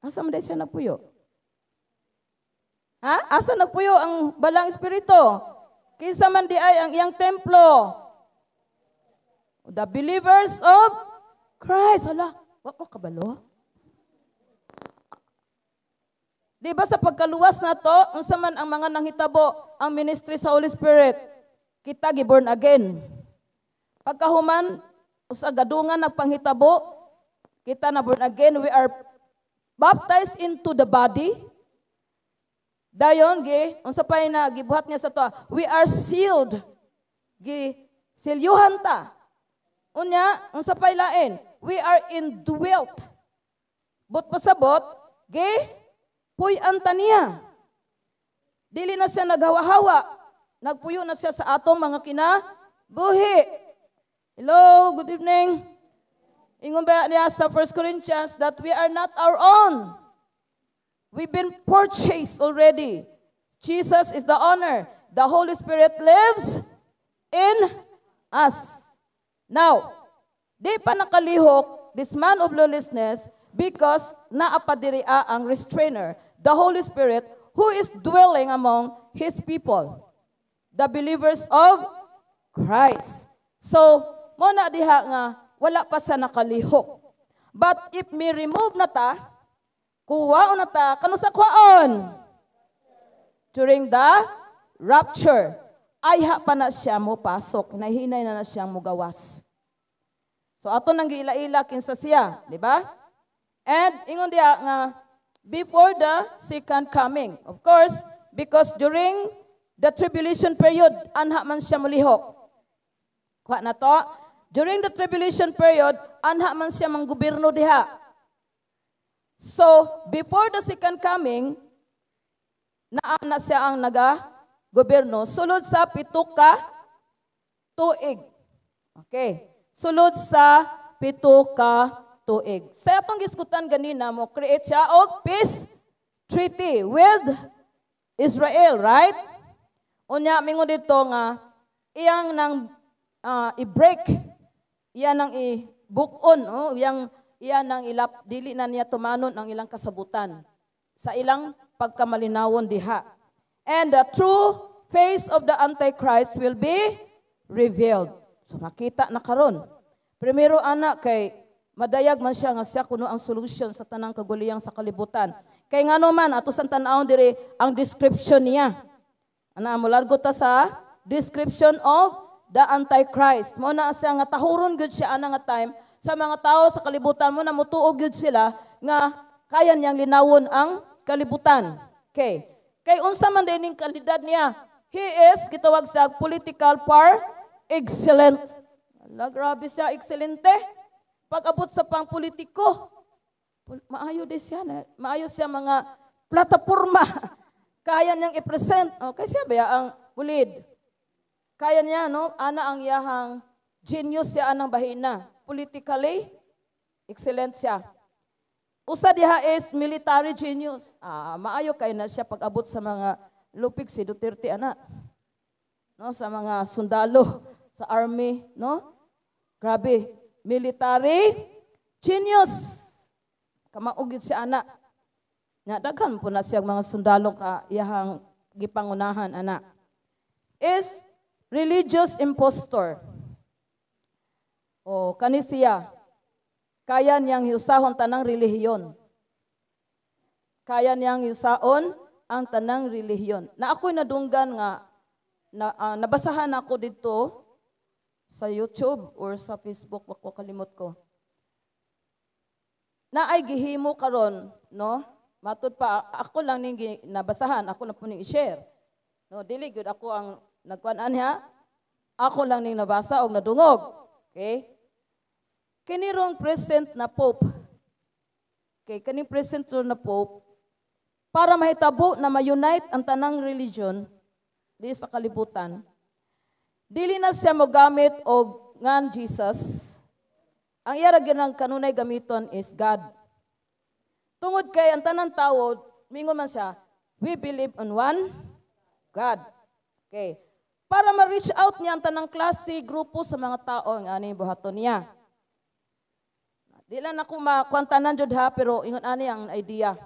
Asa man siya nagpuyo? Ha? Asa nagpuyo ang Balang Espiritu? Kinsa man di ay ang iyang templo? The believers of Christ. Hala, wa ko kabalo. Di ba sa pagkaluwas na to, unsa man ang mga nanghitabo ang ministry sa Holy Spirit? Kita gi-born again. Pagkahuman, usa gadungan nagpanghitabo, kita na born again, we are baptized into the body. Dayon gi, unsa pa na gibuhat niya sa to, we are sealed. Gi silyuhan ta. Unya, unsa pa lain? We are indwelt. But pasabot, gi puy-an ta niya. Dili na siya naghawa-hawa. Nagpuyo na siya sa atong mga kinabuhi. Hello, good evening. Ingon ba niya sa 1 Corinthians that we are not our own? We've been purchased already. Jesus is the owner. The Holy Spirit lives in us. Now, di pa nakalihok this man of lawlessness because naapadiriya ang restrainer, the Holy Spirit, who is dwelling among His people, the believers of Christ. So, mao na diha nga wala pa sa nakalihok. But if mi remove na ta, kuwaon na ta, kano sa kuwaon? During the rapture, ayha pa na siya mo pasok, hinahinay na na siyang mugawas. So ato nang giila-ila kinsa siya, di ba? And ingon diha nga before the second coming. Of course, because during the tribulation period, anha man siya mulihok. Kuha na to. During the tribulation period, anha man siya manggobyerno diha. So, before the second coming, naa na siya ang naga gobyerno sulod sa 7 ka tuig. Okay. Sulod sa 7 ka tuig. Sa atong gisgutan ganina, mo create siya og peace treaty with Israel, right? Unya mingon dito nga iyang nang i-break, iya nang i-buk-on, oh, iyang iya nang ilap, dili na niya tumanon ang ilang kasabutan sa ilang pagkamalinawon diha. And the true face of the Antichrist will be revealed. So makita na karon. Primero ana kay madayag man siya nga siya kuno ang solution sa tanang kaguliyang sa kalibutan. Kay ngano man ato sa tan-awon diri ang description niya. Ana mo largo ta sa description of the Antichrist. Mo na siya nga tahuron gyud siya ana nga time sa mga tao sa kalibutan mo na mutuo gyud sila nga kaya niyang linawon ang kalibutan. Okay. Kay unsa man din ning kalidad niya? He is gitawag sa political par excellent. Ala, grabe siya, excelente. Pag-abot sa pang politiko, maayo din siya. Na, maayo siya mga plataporma. Kaya niyang i-present. Okay siya ba ang bulid? Kaya niya, no? Ana ang iyahang genius siya anang bahina. Politically, excellent siya. Usa diha is military genius. Ah, maayo kay na siya pag-abot sa mga lupig si Duterte ana. No, sa mga sundalo sa army, no? Grabe, military genius. Kamaog gyud siya ana. Nya daghan po na siya mga sundalo ka iyahang gipangunahan ana. Is religious impostor. O kani siya kaya niyang hiusahon tanang relihiyon. Kaya niyang hiusaon ang tanang relihiyon. Na ako'y nadunggan nga na, nabasahan ako dito sa YouTube or sa Facebook, wako kalimot ko. Na ay gihimo karon, no? Matud pa ako lang ning nabasahan, ako lang po ning i-share. No, dili gyud ako ang nagkuan anha. Ako lang ning nabasa og nadungog. Okay? Kini rong present na Pope. Okay, kaning present na Pope para mahitabo na ma-unite ang tanang religion di sa kalibutan. Dili na siya mogamit og ngan Jesus. Ang iya ra gyud ang kanunay gamiton is God. Tungod kay ang tanang tawo, mingon man siya, "We believe on one God." Okay. Para ma-reach out niya ang tanang klase, grupo sa mga tao ang ani buhaton niya. Di lang ako makuantanan jud ha, pero ingon ani ang idea.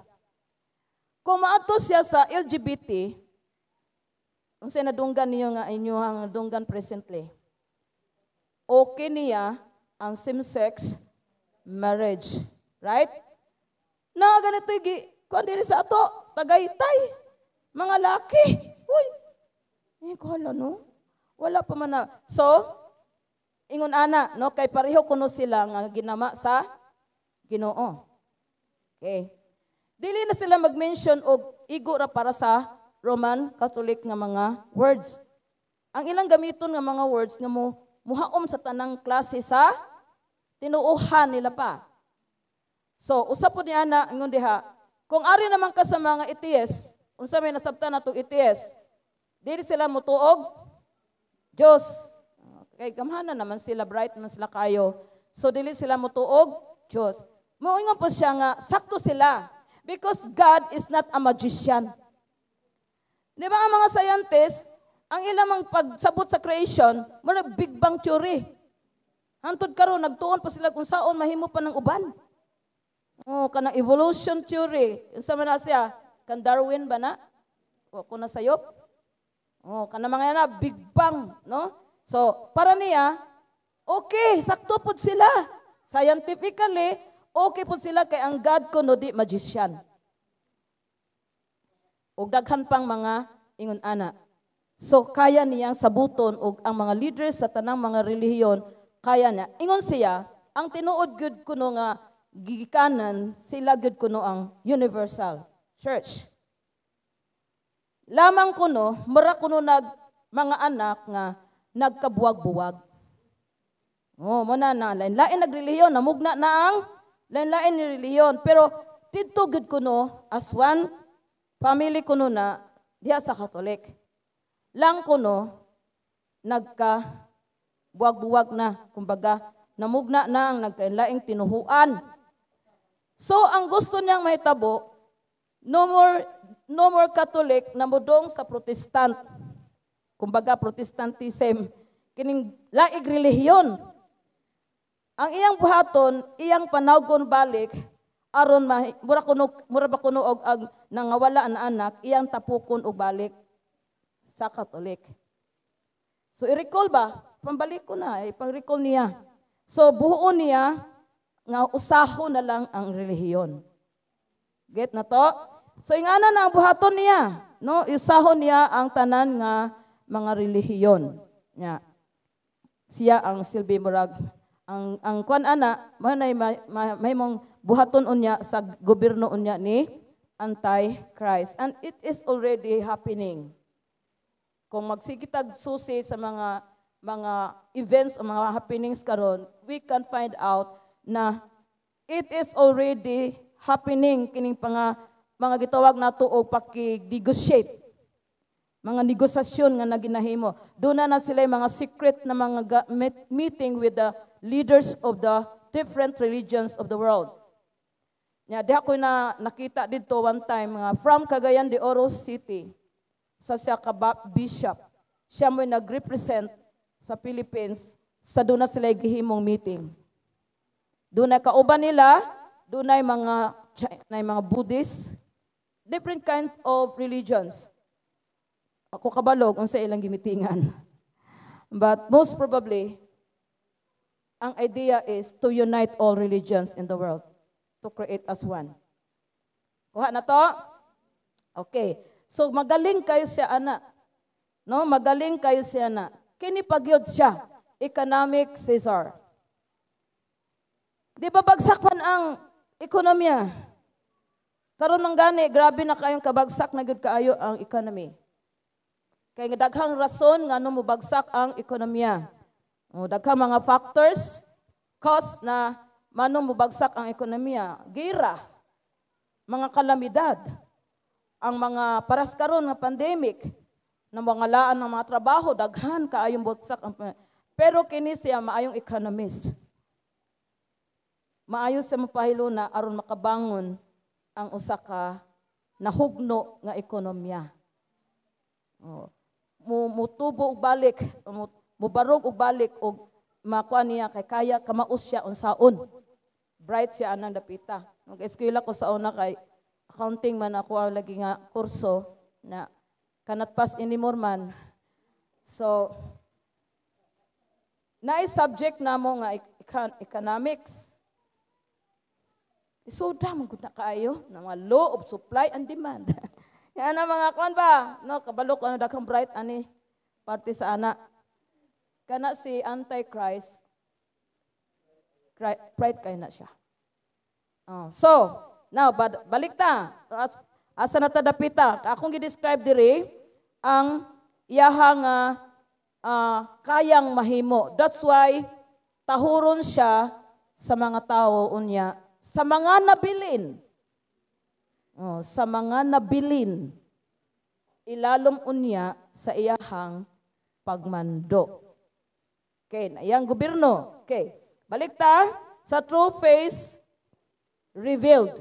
Kung maadto siya sa LGBT, unsay nadunggan niyo nga inyong nadunggan presently? Okay niya ang same-sex marriage. Right? Na ganito gi kuan diri sa ato, Tagaytay. Mga laki. Uy. Eh, ko hala no. Wala pa man na. So, ingon ana, no, kay pareho kuno sila nga ginama sa Ginoo. Okay. Dili na sila mag-mention og igo ra para sa Roman Catholic nga mga words. Ang ilang gamiton nga mga words nga mo muhaom sa tanang klase sa tinuohan nila pa. So, usa po niya na ingon diha, kung ari naman ka sa mga atheist, unsa may nasabtan natong atheist? Dili sila mutuog Diyos. Kay gamhanan naman sila, bright naman sila kayo. So dili sila mutuog Diyos. Moingon po siya nga sakto sila because God is not a magician. Di ba ang mga scientists, ang ilang pagsabot sa creation, mura Big Bang Theory. Hantod karon nagtuon pa sila kung saon mahimo pa ng uban. Oh, kanang evolution theory. Unsa man na siya? Kan Darwin ba na? O ko na sayop? Oh, kanang mga na Big Bang, no? So, para niya, okay, sakto pud sila. Scientifically, okay pud sila kay ang God kuno di magician. Og daghan pang mga ingon ana. So kaya niyang sabuton og ang mga leaders sa tanang mga relihiyon kaya niya. Ingon siya, ang tinuod gyud kuno nga gigikanan sila gyud kuno ang universal church. Lamang kuno, mura kuno nag mga anak nga nagkabuwag-buwag. Oh, mo na na lain-lain nagrelihiyon, namugna na ang lain-lain ni relihiyon, pero didto gyud kuno as one family kuno na diha sa Catholic. Lang kuno nagka buwag-buwag na, kumbaga. Namugna na ang nagkainlaing tinuhuan. So ang gusto niyang mahitabo, no more Catholic na mudong sa Protestant. Kumbaga Protestantism, kining laing relihiyon. Ang iyang buhaton, iyang panawgon balik aron mura ba kuno og ang nangawala na anak, iyang tapukon og balik sa Catholic. So i-recall ba? Pambalik ko na, ipang-recall niya. So buhuon niya nga usaho na lang ang relihiyon. Get na to? So ingana na ang buhaton niya, no? Usahon niya ang tanan nga mga relihiyon. Nya. Siya ang silbi murag ang kuan ana manay may mong buhaton unya sa gobyerno unya ni Antichrist, and it is already happening. Kung magsigitag susi sa mga events o mga happenings karon, we can find out na it is already happening kining mga gitawag nato og paki-negotiate, mga negosasyon nga naginahimo. Doon na na sila yung mga secret na mga meeting with the leaders of the different religions of the world. Nya, diha ko na nakita dito one time nga from Cagayan de Oro City sa siya ka bishop. Siya mo nag-represent sa Philippines sa doon na sila gihimong meeting. Doon na kauban nila, doon na mga Buddhist, different kinds of religions. Ako kabalog unsa ilang gimitingan. But most probably, ang idea is to unite all religions in the world, to create as one. Kuha na to? Okay. So magaling kayo siya, ana. No, magaling kayo siya na. Kini pagyod siya, economic Caesar. Di ba bagsak man ang ekonomiya? Karon man gani, grabe na kayong kabagsak na gyud kaayo ang economy. Kay nga daghang rason ngano mo bagsak ang ekonomiya. O, daghang mga factors cause na manong mobagsak ang ekonomiya. Gira, mga kalamidad, ang mga paras karon nga pandemic, na mga laan ng mga trabaho, daghan kaayong bagsak ang. Pero kini siya maayong economist. Maayo sa mapahiluna aron makabangon ang usa ka nahugno nga ekonomiya. Oh. Mutubo og balik, mubarog og balik og makuha niya kay kaya kamaos siya unsaon. Bright siya anang dapita. Nag-eskwela ko sa una kay accounting man ako ang lagi nga kurso na cannot pass anymore man. So, naay subject namo nga economics. Isuda man gud na kaayo na mga law of supply and demand. Yan ang mga kuan ba? No, kabalo ko ano daghang bright ani parte sa ana. Kana si Antichrist, bright kay na siya. Oh, so, now balik ta. Asa na ta dapita? Akong gi-describe diri ang iyahang kayang mahimo. That's why tahuron siya sa mga tao unya, sa mga nabilin. Oh, sa mga nabilin ilalom unya sa iyahang pagmando. Okay, na iyang gobyerno. Okay. Balik ta sa true face revealed.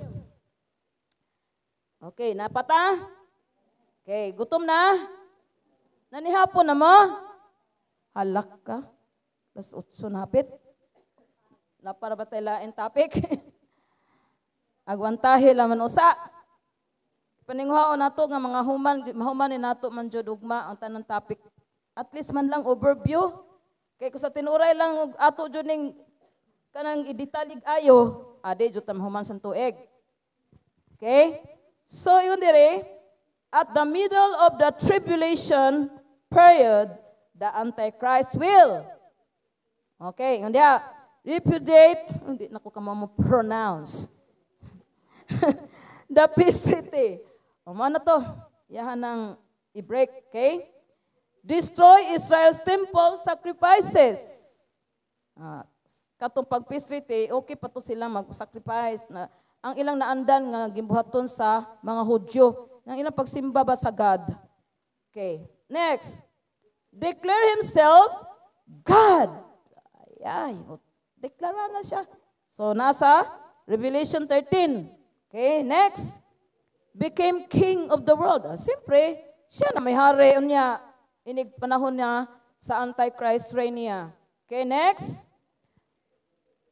Okay, napata? Okay, gutom na? Nanihapon na mo? Halak ka. Alas 8 na hapit. Napara ba tayo lain topic? Agwantahe laman usa. Paninghuaon nato nga mga human, mahuman ni nato man jud ugma ang tanang topic. At least man lang overview. Kay kung sa tinuray lang og ato jud ning kanang idetalyeg ayo, adi jud ta mahuman sa tuig. Okay? So yun dire, at the middle of the tribulation period, the Antichrist will. Okay, yun diha, repudiate, hindi na ko kamo mo pronounce, the peace treaty. O na to, yahan ng i-break, okay? Destroy Israel's temple sacrifices. Katong pag peace treaty, okay pa to sila mag-sacrifice na ang ilang naandan nga gimbuhaton sa mga Hudyo, ang ilang pagsimba ba sa God. Okay. Next, declare himself God. Ay, ay, Deklara na siya. So nasa Revelation 13. Okay, next. Became king of the world. Ah, siyempre, siya na may hari unya inig panahon niya sa Antichrist reign niya. Okay, next.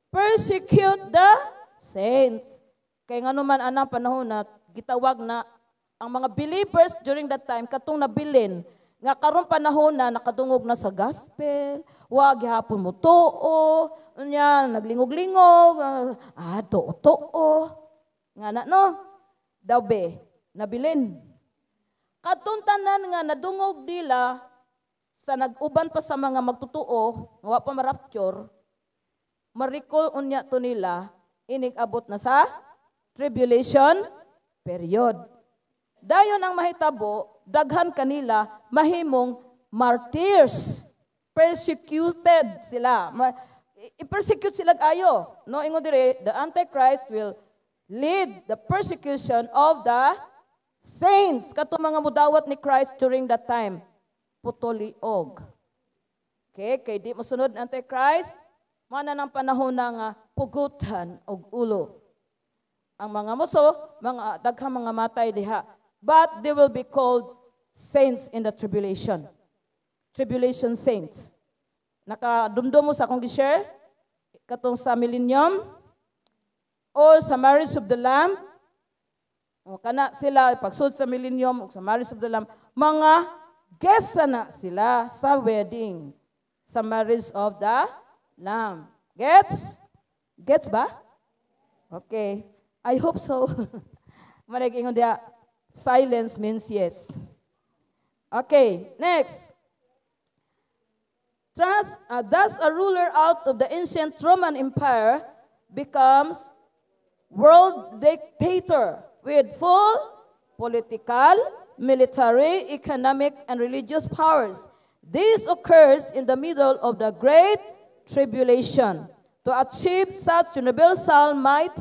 Persecute the saints. Kay ngano man anang panahon na gitawag na ang mga believers during that time, katong nabilin nga karon panahon na nakadungog na sa gospel, wa gihapon mo tuo, unya naglingog-lingog, ah, tuo-tuo. Nga na no, daw be, nabilin. Katong tanan nga nadungog nila sa nag-uban pa sa mga magtutuo, nga wa pa ma-rapture, ma-recall unya to nila, inig abot na sa tribulation period. Dayon ang mahitabo, daghan kanila mahimong martyrs. Persecuted sila. I-persecute sila ayo. No, ingon dire, the Antichrist will lead the persecution of the saints. Kato mga mudawat ni Christ during that time. Putoliog. Okay, kay di mosunod ang Antichrist, mana ng panahon na nga pugutan og ulo. Ang mga muso, mga daghang mga matay diha. But they will be called saints in the tribulation. Tribulation saints. Nakadumdum mo sa akong gi-share? Katong sa millennium or sa marriage of the Lamb. O kana sila pagsud sa millennium o sa marriage of the Lamb, mga guests na sila sa wedding, sa marriage of the Lamb. Gets? Gets ba? Okay. I hope so. Manag ingon diha, silence means yes. Okay, next. Thus a ruler out of the ancient Roman Empire becomes world dictator with full political, military, economic, and religious powers. This occurs in the middle of the Great Tribulation. To achieve such universal might,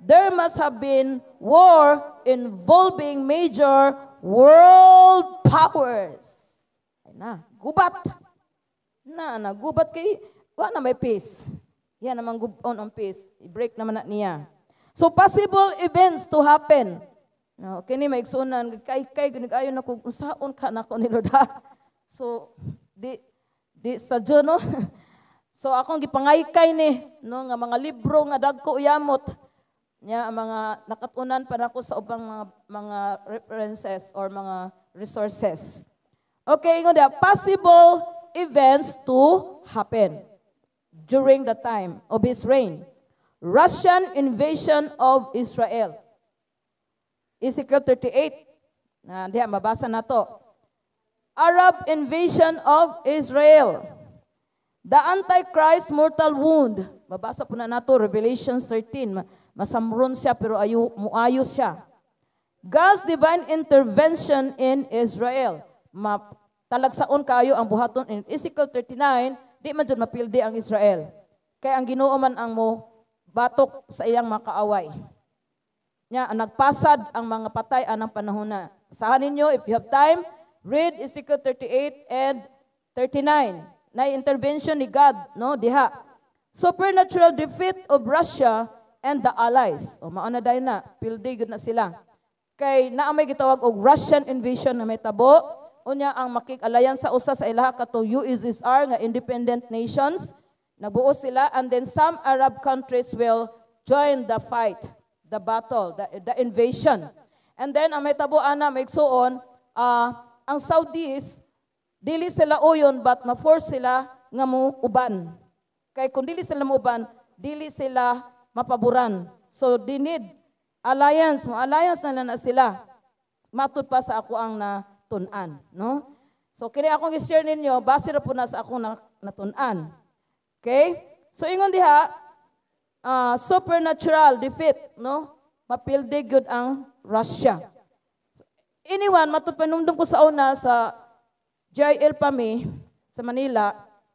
there must have been war involving major world powers. Ay na, gubat. Na, na, gubat kay, wa na may peace. Yan naman gubon ang peace. I-break naman na niya. So possible events to happen. No, kini maigsunan kay kay ayo na kung unsaon ka nako ni Lord, ha. So di di sa no. So akong gipangaykay ni no nga mga libro nga dagko yamot nya ang mga nakatunan pa nako sa ubang mga references or mga resources. Okay, ingon diha, possible events to happen during the time of his reign. Russian invasion of Israel. Ezekiel 38. Na diha mabasa nato. Arab invasion of Israel. The Antichrist mortal wound. Mabasa po na nato Revelation 13. Masamron siya pero ayo muayo siya. God's divine intervention in Israel. Talagsaon kayo ang buhaton in Ezekiel 39, di man jud mapildi ang Israel. Kay ang Ginoo man ang mo batok sa iyang mga kaaway. Nya nagpasad ang mga patay anang panahon na. Basahan ninyo if you have time, read Ezekiel 38 and 39. Na intervention ni God, no, diha. Supernatural defeat of Russia and the Allies. O mao na dayon na, pildi gud na sila. Kay naa may gitawag og Russian invasion na may tabo. Unya ang makig-alliance sa usa sa ilaha katong USSR nga independent nations. Nagbuo sila and then some Arab countries will join the fight, the battle, the invasion. And then ang may tabo ana may igsuon, ang Saudis dili sila uyon but ma-force sila nga mo uban. Kay kung dili sila mo uban, dili sila mapaboran. So they need alliance, mo alliance na lang na sila. Matud pa sa ako ang natun-an, no? So kini akong i-share ninyo, base ra po na sa akong natun-an. Okay? So ingon diha, supernatural defeat, no? Mapildi gyud ang Russia. So, anyone, matud panumdum ko sa una sa JL pa mi sa Manila,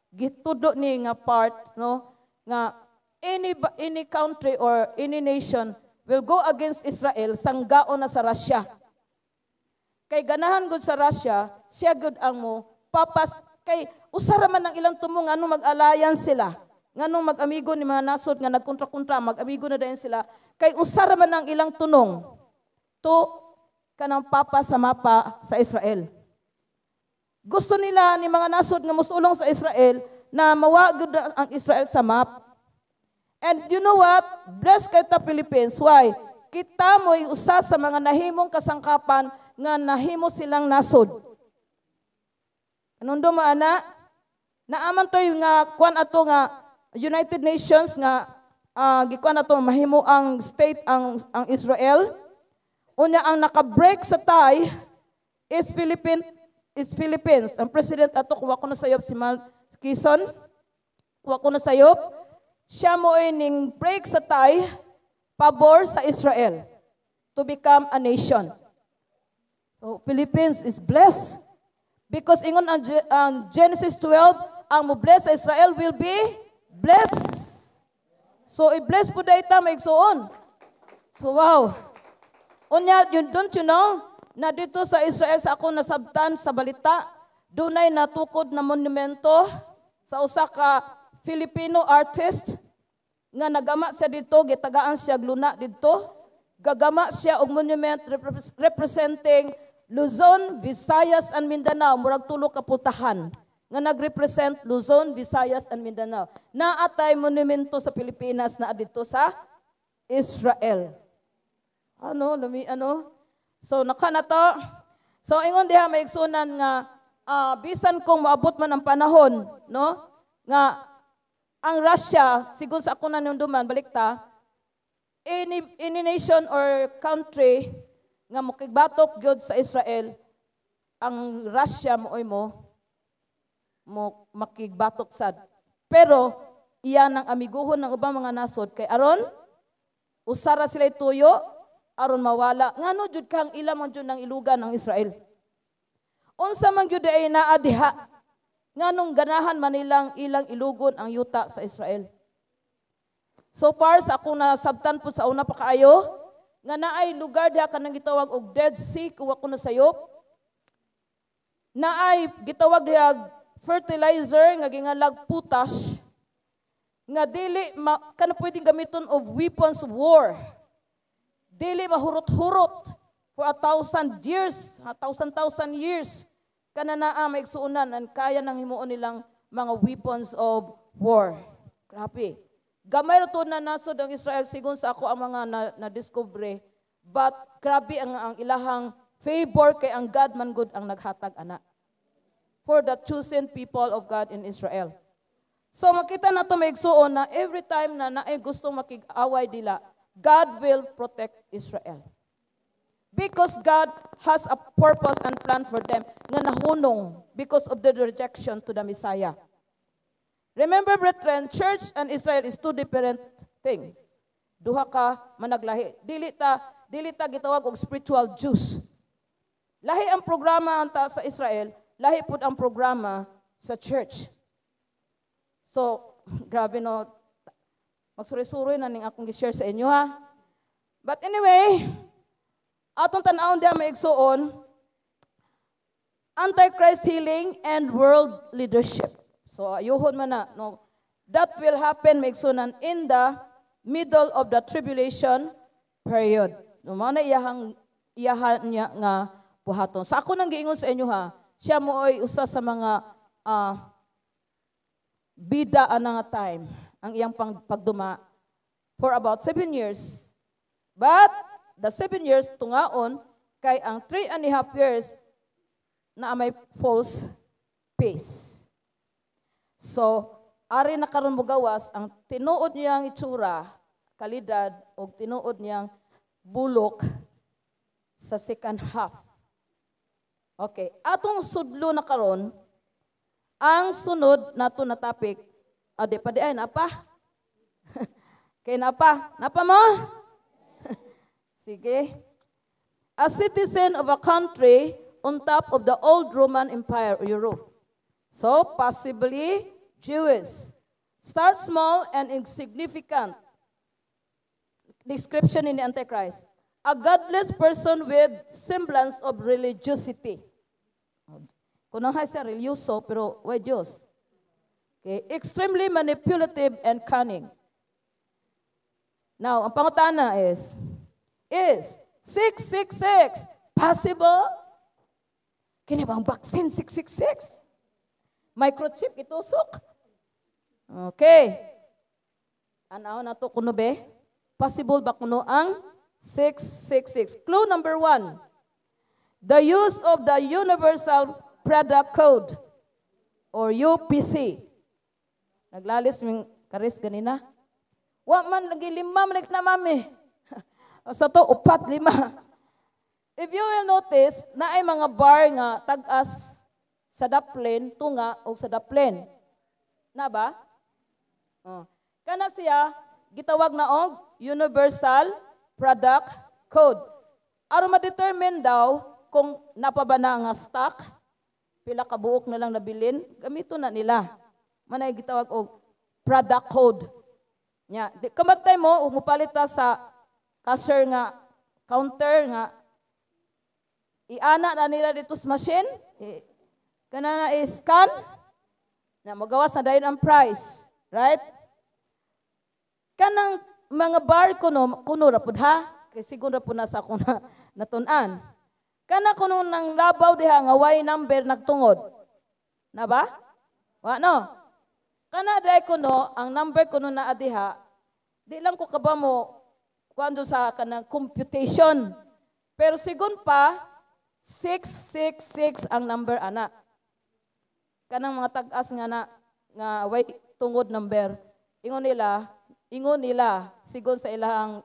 gitudo ni nga part, no, nga any country or any nation will go against Israel, sanggaon na sa Russia. Kay ganahan gud sa Russia, siya gud ang mo papas kay usara man ang ilang tumong ano mag-alliance sila. Nganong mag-amigo ni mga nasod nga nagkontra-kontra, mag-amigo na dayon sila kay usa ra man ang ilang tunong to kanang papa sa mapa sa Israel. Gusto nila ni mga nasod nga musulong sa Israel na mawa gyud ang Israel sa map. And you know what? Blessed kay ta Philippines. Why? Kita mo'y usa sa mga nahimong kasangkapan nga nahimo silang nasod. Anong mo ana? Naaman to'y nga kuan ato nga United Nations nga gikuan ato mahimo ang state ang Israel. Unya ang naka-break sa tie is Philippines. Ang president ato, kuha ko na sayop, si Mal Quezon. Kuha ko na sayop. Siya mo ning break sa tie pabor sa Israel to become a nation. So Philippines is blessed because ingon ang Genesis 12, ang mo bless sa Israel will be blessed. So i-bless po ta, mga igsuon. So wow. Unya, yun, don't you know na dito sa Israel, sa ako nasabtan sa balita, dunay natukod na monumento sa usa ka Filipino artist nga nagama siya dito, gitagaan siya luna dito. Gagama siya og monument representing Luzon, Visayas and Mindanao, murag tulo ka putahan nga nagrepresent Luzon, Visayas and Mindanao. Naatay monumento sa Pilipinas na dito sa Israel. Ano, lami ano? So naka na to. So ingon diha, may igsunan, nga bisan kung moabot man ang panahon, no? Nga ang Russia, sigon sa ako na duman, balikta, any nation or country nga mokigbatok gyud sa Israel, ang Russia mo mo mo makigbatok sad. Pero iyan ang amiguhon ng ubang mga nasod kay aron usara sila tuyo, aron mawala. Ngano jud kang ila man jud ng ilugan ng Israel? Unsa man gyud ay naa diha? Nganong ganahan man nilang ilang ilugon ang yuta sa Israel? So far sa akong nasabtan po sa una pa kaayo nga naay lugar diha kanang gitawag og Dead Sea, kuwa ko na sayop. Naay gitawag diha fertilizer nga gingalag potash nga dili ma, kana pwedeng gamiton og weapons of war. Dili mahurot-hurot for 1,000 years, a thousand thousand years. Kana naa, may igsuonan, and kaya nang himuon nilang mga weapons of war. Grabe. Gamay ra to na nasod ang Israel sigon sa ako ang mga na, na-discover. But grabe ang ilahang favor kay ang God man gud ang naghatag ana for the chosen people of God in Israel. So makita na to, may igsuon, na every time na naay gusto makig-away dila, God will protect Israel. Because God has a purpose and plan for them nga nahunong because of the rejection to the Messiah. Remember, brethren, church and Israel is two different things. Duha ka managlahi. Dili ta gitawag og spiritual Jews. Lahi ang programa anta sa Israel, lahi pud ang programa sa church. So, grabe no. Magsuri-suri na ning akong gi-share sa inyo ha. But anyway, atong tan-awon diha, may igsuon, Antichrist healing and world leadership. So ayuhon man na no. That will happen, may igsunan, in the middle of the tribulation period. No, mao na iyahang iyahan niya nga buhaton. Sa ako nang giingon sa inyo ha, siya mo ay usa sa mga bida ana nga time ang iyang pagduma for about 7 years. But the 7 years tungaon kay ang 3.5 years na may false peace. So, ari na karon mo gawas ang tinuod niyang itsura, kalidad og tinuod niyang bulok sa second half. Okay, atong sudlo na karon ang sunod nato na topic. Ah, di pa di ay napa. Kay napa, napa mo? Sige. A citizen of a country on top of the old Roman Empire, Europe. So, possibly Jewish. Start small and insignificant. Description in the Antichrist. A godless person with semblance of religiosity. Kuno siya religyoso pero way Diyos. Okay. Okay? Extremely manipulative and cunning. Now, ang pangutana is 666 possible? Kini ba ang vaccine 666? Microchip itusok? Okay. Ano na to kuno be? Possible ba kuno ang 666? Clue number 1. The use of the Universal Product Code or UPC. Naglalis ming karis ganina. Wa man lagi, lima man na, mami. Sa to upat, lima. If you will notice, naay mga bar nga tag-as sa daplin, tunga o sa daplin. Na ba? Oh. Kana siya gitawag na og Universal Product Code. Aron ma-determine daw kung napa ba na nga stock, pila ka buok na lang nabilin, gamito na nila. Manay gitawag og product code. Nya, di kamatay mo ug mopalit ta sa cashier nga counter nga iana na nila dito sa machine, eh, kana na i-scan, na magawas na dayon ang price. Right? Kanang mga bar kuno, kuno ra pud ha, kay siguro ra pud na sa akong na, natun-an. Kana kuno nang labaw diha nga way number nagtungod. Na ba? Wa no? Kana dai kuno ang number kuno naa diha, di lang ko kaba mo kuan sa kanang computation. Pero sigon pa 666 ang number ana. Kanang mga tag-as nga na nga way tungod number. Ingon nila sigon sa ilahang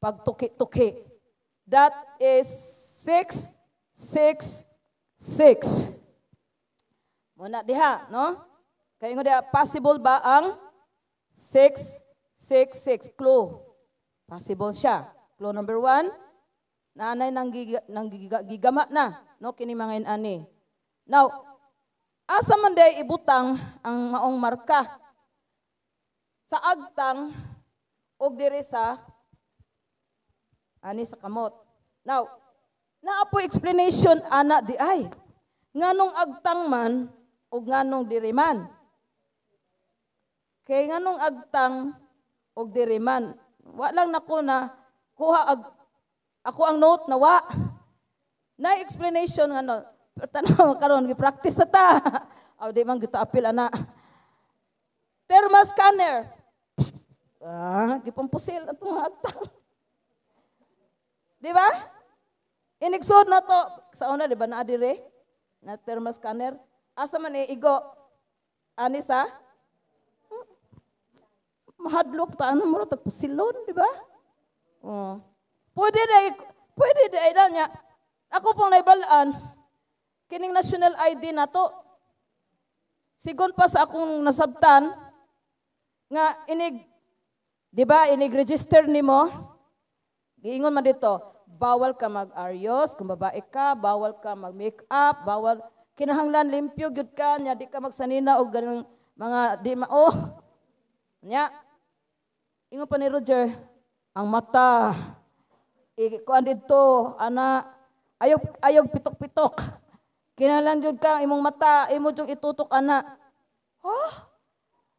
pagtuki-tuki. That is 666. Muna diha, no? Kaya ingon diha, possible ba ang 666? Clue. Possible siya. Clue number 1, nanay nang, giga, nang giga, gigama na, no? Kini mga inani. Now, asa man day ibutang ang maong marka? Sa agtang og diri sa ani sa kamot. Now, naa po explanation ana di ay. Nganong agtang man o nganong diri man? Kay nganong agtang og diri man? Wa lang nako na kuha ag ako ang note na wa. Na explanation ngano. Pero tanaw karon gi-practice sa ta. Aw, di man gito apil ana. Thermal scanner. Ah, gipampusil atong agtang. Di ba? Inigsod na to. Sa una, di ba naa dire? Na thermal scanner. Asa man iigo? Ani sa? Mahadlok ta ano mo tagpusilon, di ba? Oh. Pwede na niya. Ako pong naibalaan, kining national ID na to, sigon pa sa akong nasabtan, nga inig, di ba, inig register nimo, giingon man dito, bawal ka mag-aryos, kung babae ka, bawal ka mag-makeup, bawal, kinahanglan limpyo gyud ka, nya di ka magsanina og ganang mga di mao. Nya, ingon pa ni Roger, ang mata, kuan dito, ana, ayog, ayog pitok-pitok. Kinahanglan gyud ka, imong mata, imo jung itutok ana. Oh,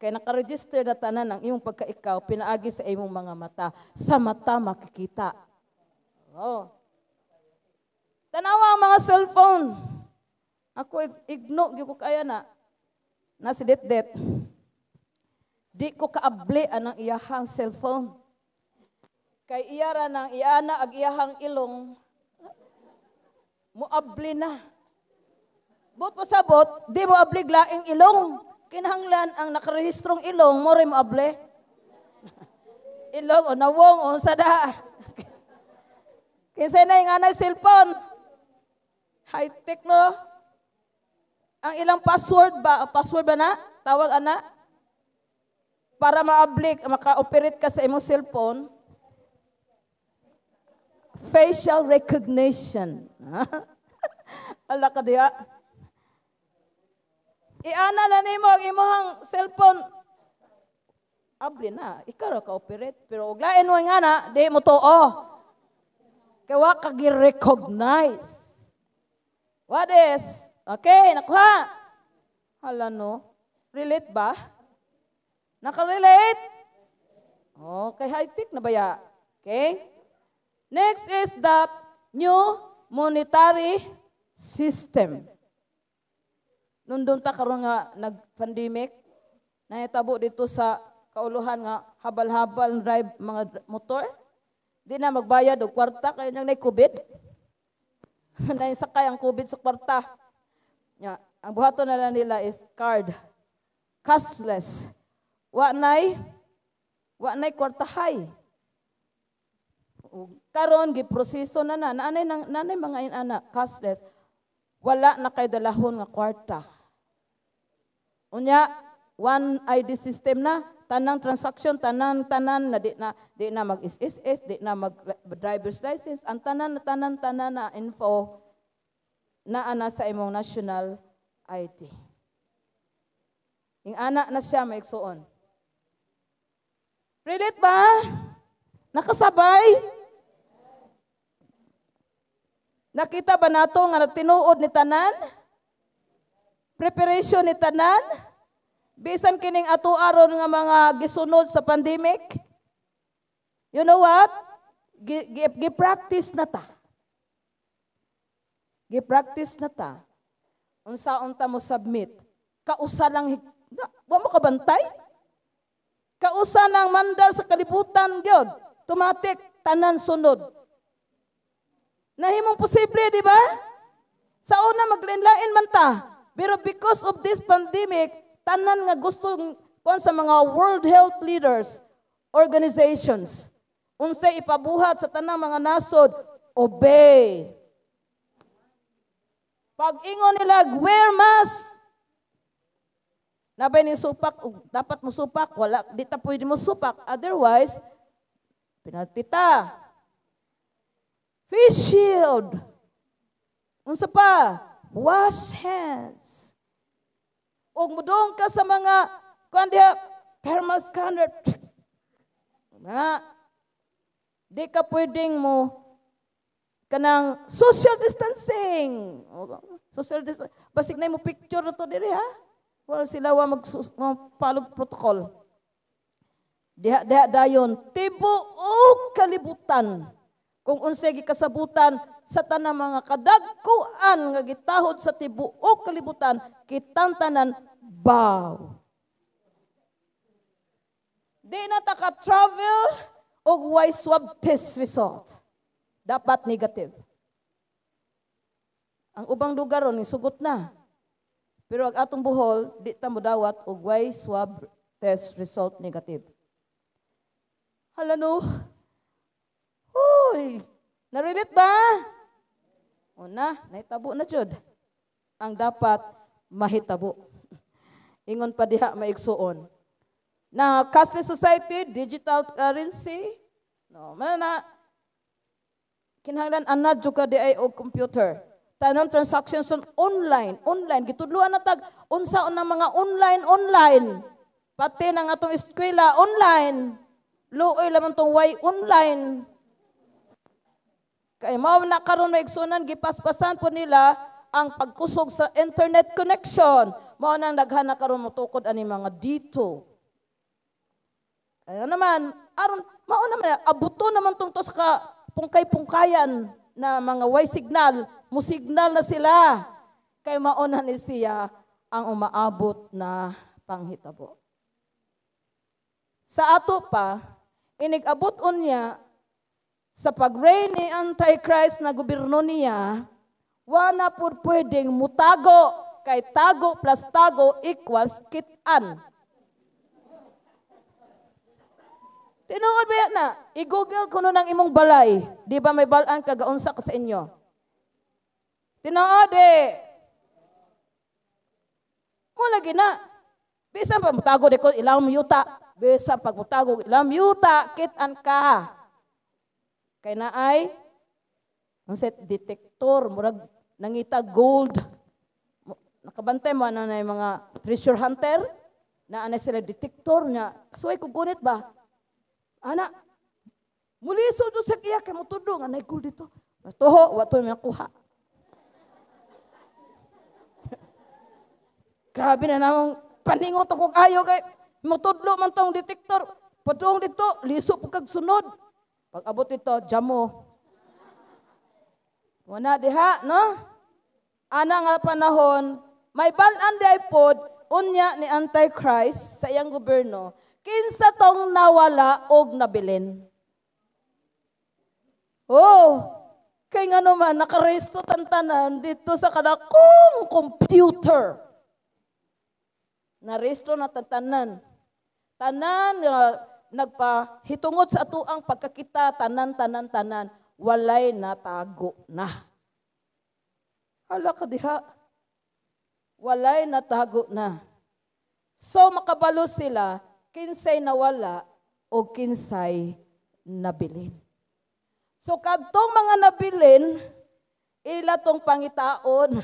kay nakaregister na tanan ang imong pagka-ikaw, pinaagi sa imong mga mata. Sa mata makikita. Oh. Tanawa ang mga cellphone. Ako igno gyud ko kaya na. Na si Det. Di ko kaabli anang iyahang cellphone. Kay iyara nang iana ag iyahang ilong moabli na. Bot pasabot, di mo abli laing ilong. Kinahanglan ang nakarehistrong ilong mo rin mo abli. Ilong o nawong o sada. Kinsa na yung anay cellphone? High-tech, no? Ang ilang password ba? Password ba na? Tawag ana? Para maablik, maka-operate ka sa imong cellphone, facial recognition. Ala ka diha. Iana na nimo ang imong cellphone. Abli na, ikaw ra ka-operate. Pero og lain mo nga na, di mo tuo. Kay wa ka gi-recognize. What is? Okay, nakuha. Hala no. Relate ba? Nakarelate? Okay, high-tech na baya? Okay? Next is the new monetary system. Nundong ta karon nga nag-pandemic, nahitabo dito sa kauluhan nga habal-habal drive mga motor. Di na magbayad og kwarta kay nang nay COVID. Naisakay ang COVID sa kwarta. Ya, ang buhaton na lang nila is card. Cashless. Wa nay kwartahay. Ug karon giproseso na na naanay nang nanay mga inana cashless. Wala na kay dalahon nga kwarta. Unya, one ID system na, tanang transaction, tanan tanan na di na mag SSS, di na mag driver's license, ang tanan na tanan tanan na info naa na sa imong national ID. Ing ana na siya, maigsuon. Relate ba? Nakasabay? Nakita ba nato nga tinuod ni tanan? Preparation ni tanan? Bisan kining ato aron nga mga gisunod sa pandemic? You know what? Gi-practice na ta. Gi-practice na ta. Unsa unta mo submit? Kausa lang na, wa mo kabantay? Kausa ng mandar sa kalibutan gyud. Automatic tanan sunod. Nahimong posible, di ba? Sa una maglain-lain man ta. Pero because of this pandemic, tanan nga gusto kon sa mga World Health Leaders, organizations, unsay ipabuhat sa tanang mga nasod, obey. Pag ingon nila, wear mask. Nabay ni supak, ug dapat mo supak, wala, di ta pwede mo supak. Otherwise, penalty ta. Face shield. Unsa pa? Wash hands. Ug mudong ka sa mga kuan diha, thermal scanner. Na, di ka pwedeng mo kanang social distancing. Social distancing. Basig na mo picture na to diri ha. Wala sila wa mag palog protocol. Diha diha dayon tibuok kalibutan. Kung unsay gikasabutan sa tanang mga kadagkuan nga gitahod sa tibuok kalibutan, kitang tanan bow. Di na ta ka travel og way swab test result. Dapat negative. Ang ubang lugar ron sugot na. Pero ang atong Bohol, di ta modawat og way swab test result negative. Hala no. Huy, na-relate ba? O na, nahitabo na jud. Ang dapat mahitabo. Ingon pa diha, maigsuon. Na cashless society, digital currency, no, man na kinahanglan anad jud ka di ay og computer. Tanang transactions on online, online gitudloan na tag unsa unang mga online online. Pati nang atong eskwela online. Luoy lamang tong way online. Kay mao na karon, maigsunan, gipaspasan po nila ang pagkusog sa internet connection. Mao nang daghan na karon motukod ani mga dito. Kaya naman, aron mao naman abuto naman tong to sa ka pungkay-pungkayan na mga way signal, mo signal na sila. Kay mao na ni siya ang umaabot na panghitabo. Sa ato pa, inig-abot unya sa pag-reign ni Antichrist na gobyerno niya, wala po pwedeng mutago, kay tago plus tago equals kitan. Tinuod ba yan na? I-google ko nun ang imong balay. Di ba may balaan kagaunsa ka sa inyo? Tinuod eh. Mo lagi na. Bisan pag mutago di ko ilang yuta. Bisan pag mutago ilang yuta, kitan ka. Kay na ay ang set detector, murag nangita gold. Nakabantay mo na na yung mga treasure hunter, na ana sila detector niya. Kasuway ko gunit ba? Ana, mulisod do sa iya kay motudlo nga nay gold dito. Tuho, wa to makuha. Grabe na namang paningot ako ayo kay Motudlo man tong detector. Padung dito, liso po kag sunod. Pag abot dito, jamo. Wala diha, no? Ana nga panahon, may balan di ay pod, unya ni Antichrist sa iyang gobyerno, kinsa tong nawala og nabilin. Oh, kay nga naman, nakaresto tantanan dito sa kadakong computer. Naresto na tantanan. Tanan nagpahitungod sa atuang pagkakita, tanan, tanan, tanan, walay natago na. Hala ka diha. Walay natago na. So makabalo sila, kinsay nawala o kinsay nabilin. So kadtong mga nabilin, ila tong pangitaon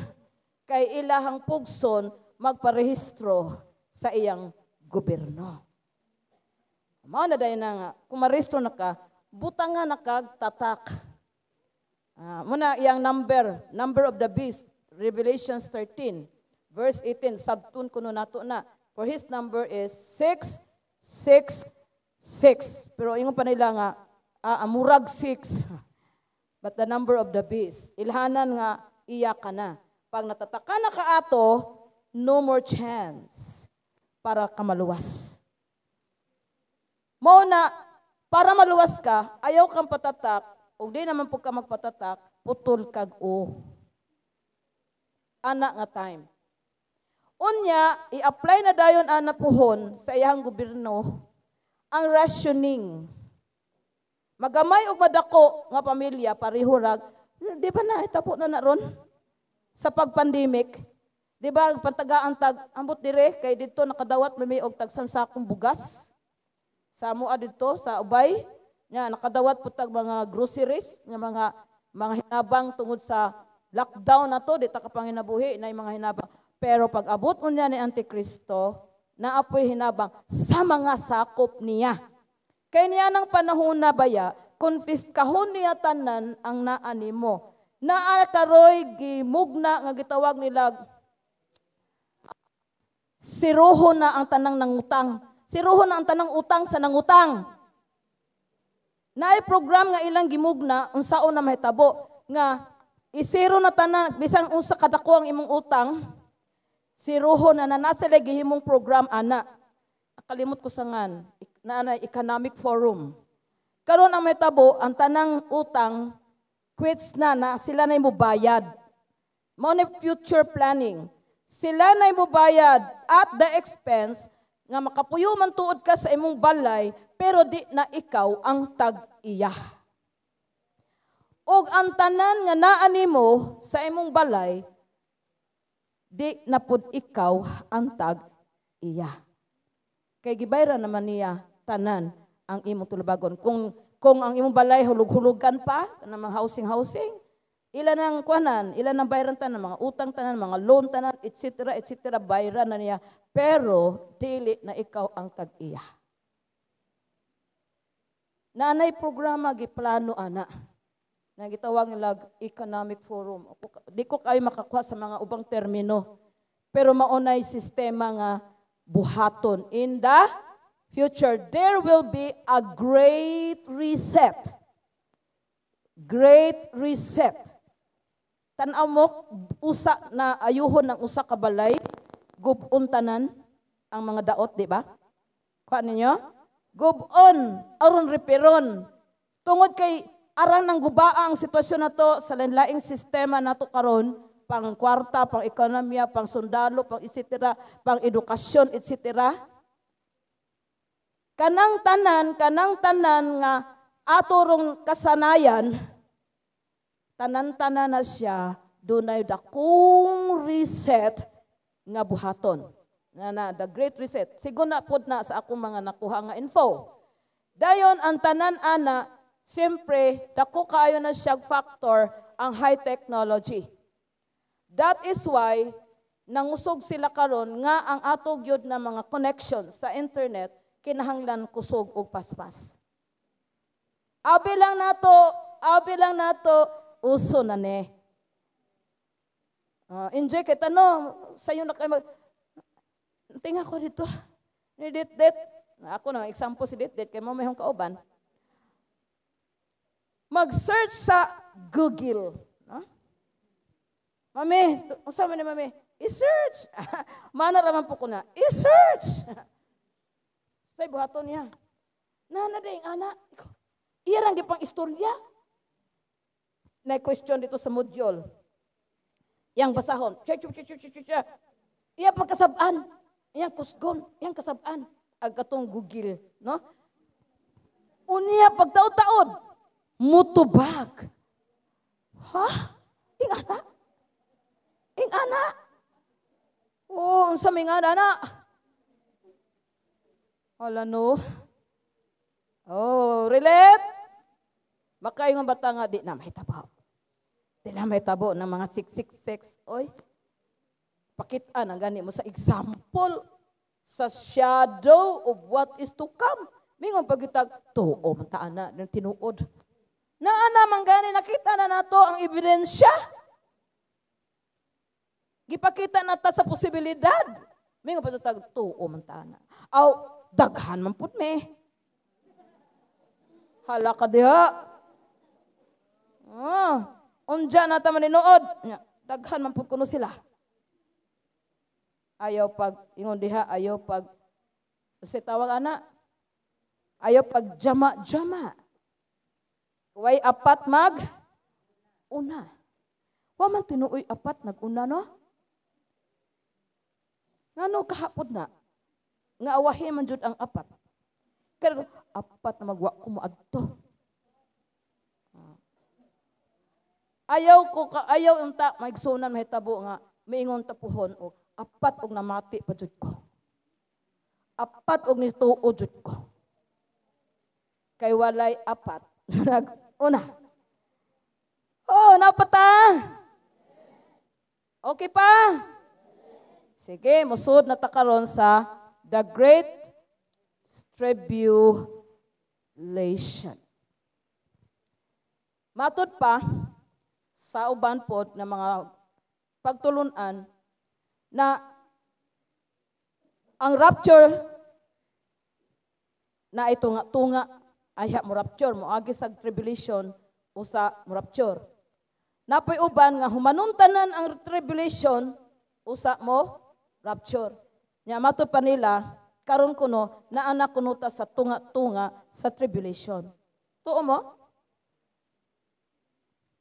kay ilahang pugson magparehistro sa iyang gobyerno. Mao na dayon na nga, kung marehistro na ka, butangan na kag tatak. Muna iyang number, number of the beast, Revelations 13, verse 18, sabtun kuno nato na. For his number is 666. Pero ingon pa nila nga, murag 6. But the number of the beast, ilhanan nga iya ka na. Pag natataka na ka ato, no more chance para ka maluwas. Mao na, para maluwas ka, ayaw kang patatak, ug di naman po ka magpatatak, putol kag o. Ana nga time. Unya, i-apply na dayon ana puhon sa iyang gobyerno ang rationing. Magamay og madako nga pamilya pareho rag, di ba na itapo na na ron sa pag-pandemic? Di ba pantagaan tag ambot dire kay didto nakadawat mami og tagsan sakong bugas. Sa amoa didto sa Ubay, nya nakadawat pud tag mga groceries nga mga hinabang tungod sa lockdown na to, di ta ka panginabuhi na mga hinabang. Pero pag abot unya ni Antikristo, naapoy hinabang sa mga sakop niya. Kay niya ng panahon na baya, konfiskahon niya tanan ang naa nimo. Naa karoy gimugna nga gitawag nila siruho na ang tanang nangutang. Siruho na ang tanang utang sa nangutang. Naay program nga ilang gimugna unsaon na mahitabo nga isiro na tanan bisan unsa kadako ang imong utang, siruho na na nasa gihimong program ana. Nakalimot ko sa ngan na na economic forum. Karon ang mahitabo ang tanang utang quits na na sila na mobayad. Mao ni future planning. Sila na mobayad at the expense nga makapuyo man tuod ka sa imong balay pero di na ikaw ang tag-iya. Og ang tanan nga naa nimo sa imong balay di na pud ikaw ang tag-iya. Kay gibayran naman niya tanan ang imong tulubagon. Kung ang imong balay hulug-hulugan pa, kanang mga housing-housing, ilan ang kuanan, ilan ang bayran tanan, mga utang tanan, mga loan tanan, etc., etc., bayran na niya. Pero dili na ikaw ang tag-iya. Nanay programa giplano ana. Na gitawag nila economic forum. Di ko kayo makakuha sa mga ubang termino. Pero maunay sistema nga buhaton. In the future, there will be a great reset. Great reset. Tan-aw mo, usa na ayuhon ng usa ka balay, gubon tanan ang mga daot, di ba? Kuha ninyo? Gubon, aron reperon. Tungod kay arang nang gubaa ang sitwasyon na to sa laing sistema nato karon, pang kwarta, pang ekonomiya, pang sundalo, pang etc., pang edukasyon, etc. Kanang tanan nga ato rong kasanayan, tanan-tanan na siya, dunay dakong reset nga buhaton. Na, the Great Reset. Sigon na pod na sa akong mga nakuha nga info. Dayon ang tanan ana, siyempre dako kaayo na siya factor ang high technology. That is why nangusog sila karon nga ang ato gyud na mga connection sa internet kinahanglan kusog og paspas. Abi lang nato, uso na ni. Enjoy kay tano, sayo na kay mag Tingnan ko dito. Ni Dit Dit. Ako na example si Dit Dit kay mo may kauban. Mag-search sa Google. No? "Mami, unsa man ni, Mami?" "I-search." Mana raman po ko na. "I-search." Say buhaton niya. Nana ding ana. Iya rang gipang istorya. Na question dito sa module. Yang basahon. Che, che, che, che, che, che. Iya pagkasab-an. Iyang kusgon. Iyang kasab-an. Ag katong Google. No? Unya pagtaod-taod. Mutubag. Ha? Ing ana? Ing ana? Oh, unsa may nga ana? Hala no. Oh, relate? Makaingon bata nga di na mahitabo. Di na mahitabo ng mga 666. Oy. Pakita na gani mo sa example sa shadow of what is to come. Mingon pagitag tuo man ta ana ng tinuod. Naa naman gani, nakita na nato ang ebidensya. Gipakita na ta sa posibilidad. Mingon pagitag tuo man ta ana. Aw daghan man pud me. Hala ka diha. Ah, unja na ta maninuod. Nya, daghan man pud kuno sila. Ayaw pag ingon diha, ayaw pag si tawag ana. Ayaw pag jama-jama. Way apat mag una. Wa man tinuoy apat nag-una, no? Ngano kahapod na? Nga awahi man jud ang apat. Pero apat na magwa ko moadto. Ayaw ko ka, ayaw unta maigsunan mahitabo nga miingon tapuhon og apat og namati pa jud ko. Apat og nituo jud ko. Kay walay apat nag-una. Oh, napata. Okay pa? Sige, musud na ta karon sa the Great Tribulation. Matud pa sa uban pod na mga pagtulunan na ang rapture na ito nga tunga ayha mo rapture, mo agi sa tribulation, usa mo rapture. Napoy uban nga humanuntanan ang tribulation, usa mo rapture. Nya matud pa nila karon kuno naa kuno ta sa tunga-tunga sa tribulation. Tuo mo?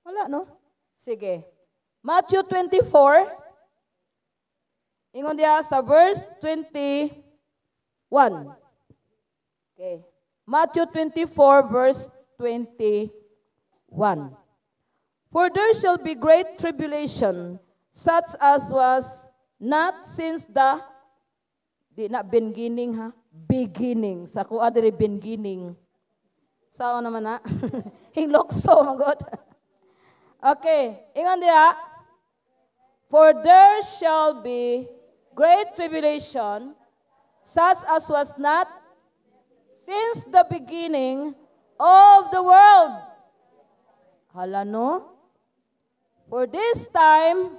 Wala, no? Sige. Matthew 24, ingon diya sa verse 21. Okay. Matthew 24 verse 21. "For there shall be great tribulation, such as was not since the," di na beginning ha, beginning. Sa kuha diri beginning. Sao naman na? Hinglokso, magod. Okay, ingon diya. "For there shall be great tribulation, such as was not since the beginning of the world." Hala no? "For this time,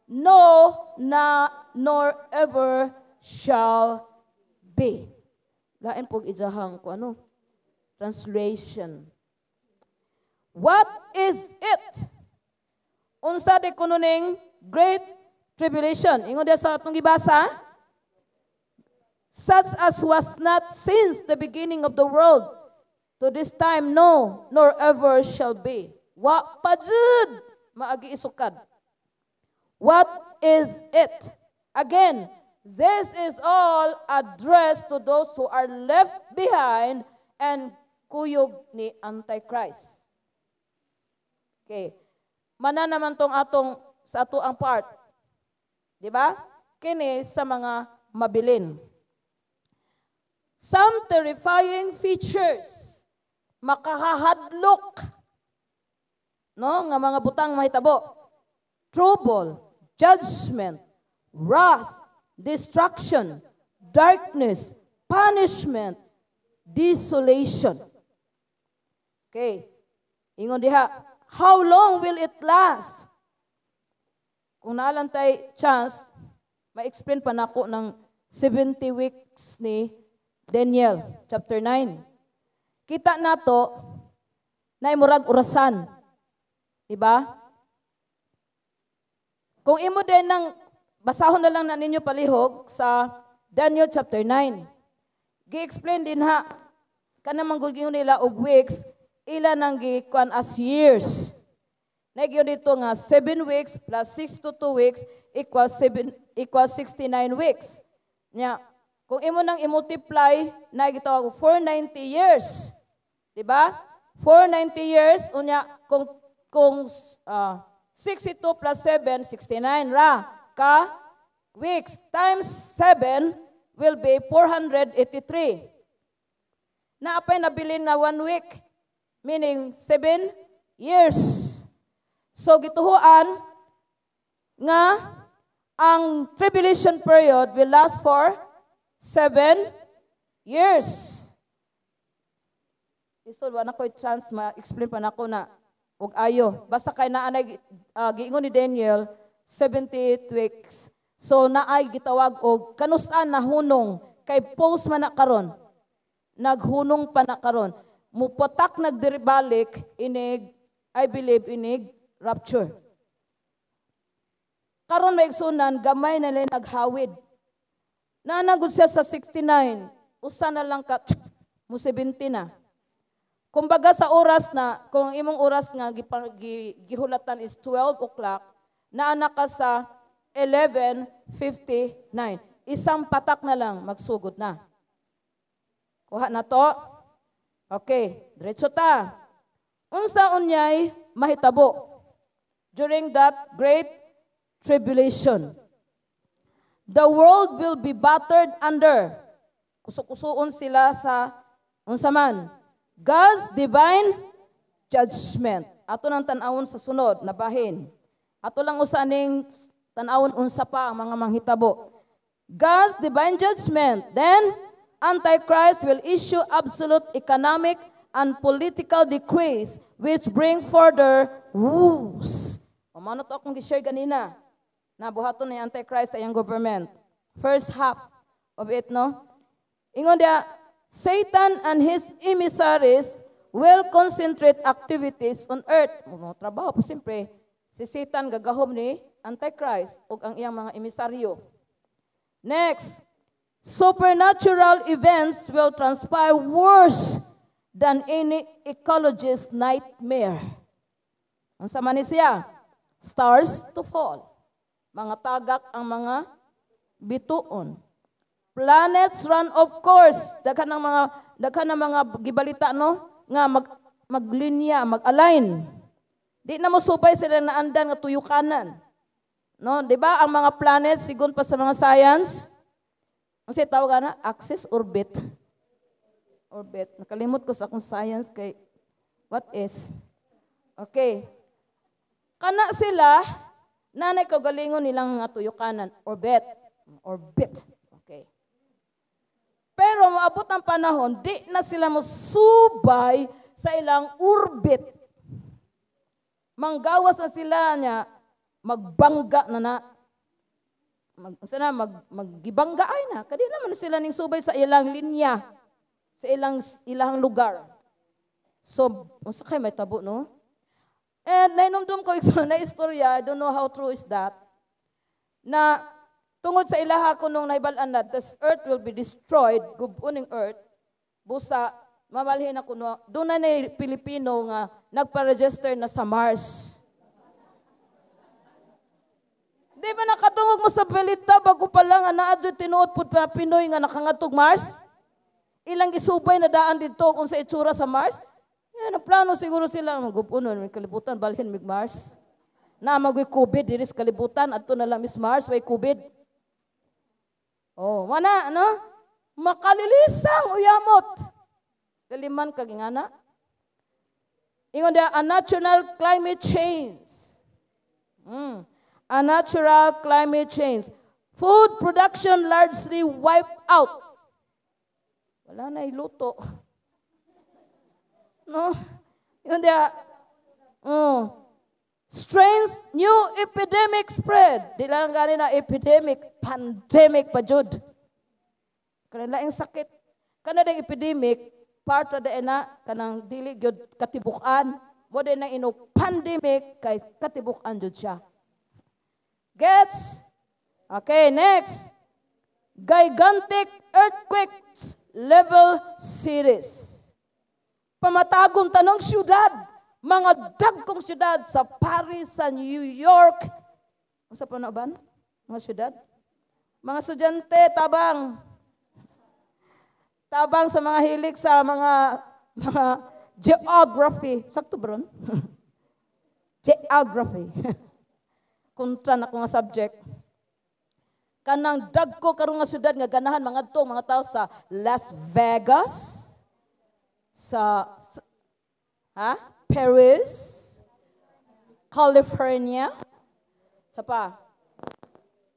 no, na, nor ever shall be." Lain pog ijahang ko ano? Translation. What is it? Unsa di kuno ning great tribulation? Ingon diya sa atong gibasa, "Such as was not since the beginning of the world, to this time, no, nor ever shall be." Wa pa jud maagi isukad. What is it? Again, this is all addressed to those who are left behind and kuyog ni Antichrist. Okay. Mana naman tong atong sa ato ang part. Di ba? Kini sa mga mabilin. Some terrifying features, makahahadlok, no, nga mga butang mahitabo. Trouble, judgment, wrath, destruction, darkness, punishment, desolation. Okay. Ingon diha, how long will it last? Kung naalang tay chance, ma-explain pa nako ng 70 weeks ni Daniel, chapter 9. Kita nato na murag orasan. Diba? Kung imo din nang basahon na lang na ninyo palihog sa Daniel chapter 9. Gi-explain din ha kana man gud nila og weeks, ila nang gi-kuan as years. Nagyo dito nga 7 weeks plus 6 to 2 weeks equals 7 equals 69 weeks. Nya, kung imo nang i-multiply na gitawag 490 years. Di ba? 490 years unya kung 62 plus 7, 69 ra ka weeks times 7 will be 483. Naapay nabilin na 1 week, meaning 7 years. So gituhuan nga ang tribulation period will last for 7 years. Isol, wala ko chance ma-explain pa nako na og ayo. Basta kay naa nay giingon ni Daniel 78 weeks. So naay gitawag og kanusan nahunong kay post man na karon. Naghunong pa na karon. Mupatak nagdiribalik inig, I believe, inig rapture. Karon, may igsunan, gamay na lang naghawid. Nanagod siya sa 69, usa na lang ka mo 70 na. Kumbaga sa oras na, kung imong oras nga gihulatan is 12 o'clock, naana ka sa 11:59. Isang patak na lang, magsugod na. Kuha na to? Okay, diretso ta. Unsa unyay mahitabo during that great tribulation? The world will be battered under. Kusukusuon sila sa unsa man? God's divine judgment. Ato nang tan-awon sa sunod na bahin. Ato lang usa ning tan-awon unsa pa ang mga manghitabo. God's divine judgment. Then, Antichrist will issue absolute economic and political decrees which bring further woes. O mao to akong gi-share ganina. Nabuhaton ni Antichrist sa iyang government. First half of it, no? Ingon dia, Satan and his emissaries will concentrate activities on earth. Mo trabaho po siyempre, si Satan gagahom ni Antichrist ug ang iyang mga emisaryo. Next, supernatural events will transpire worse than any ecologist nightmare. Ang sama ni siya, stars to fall. Mga tagak ang mga bituon. Planets run off course. Daghan ng mga gibalita, no, nga maglinya, mag-align. Di na mo subay sila na andan nga tuyukanan. No, di ba ang mga planets sigon pa sa mga science? Ang siya tawag na axis, orbit. Orbit. Nakalimot ko sa akong science kay what is. Okay. Kana sila nanay kagalingon nilang nga tuyukanan, orbit. Orbit. Okay. Pero moabot ang panahon, di na sila mosubay sa ilang orbit. Manggawas na sila niya, magbangga na na. Sana maggibangga ay na. Kadi naman sila ning subay sa ilang linya, sa ilang lugar. So, unsa kay may tabo, no? And nahinumdum ko na istorya, I don't know how true is that, na tungod sa ilaha ko nung nahibal-an na this earth will be destroyed, gubuning earth, busa, mamalhin ako no, doon na ni Pilipino nga nagpa-register na sa Mars. Di ba nakatungog mo sa balita bago pa lang nga naa jud tinuod pud pa Pinoy nga nakangadtog Mars? Ilang gisubay na daan dito kung sa itsura sa Mars? Yan, ang plano siguro sila, magupunon, may kalibutan, balhin mig Mars. Na magoy COVID diri sa kalibutan, adto na lang mis Mars, way COVID. Oh, mana, no? Makalilisang uyamot. Laliman kag ingana. Ingon dia, a natural climate change. A natural climate change. Food production largely wiped out. Wala na iluto. No? Yun dia. Oh. Strange new epidemic spread. Di lang gani na epidemic, pandemic pa jud. Kanang laing sakit. Kana ding epidemic, part ra na kanang dili gyud katibuk-an. Mo din na ino pandemic kay katibuk-an jud siya. Gets? Okay, next. Gigantic earthquakes level cities. Pamatagon tanang syudad, mga dagkong syudad sa Paris, sa New York. Unsa pa na ba? Mga syudad? Mga estudyante, tabang. Tabang sa mga hilig sa mga geography. Sakto ba ron? Geography. Kontra na ko nga subject. Kanang dagko karon nga syudad nga ganahan mangadto mga tao sa Las Vegas, sa ha? Paris, California, sa pa.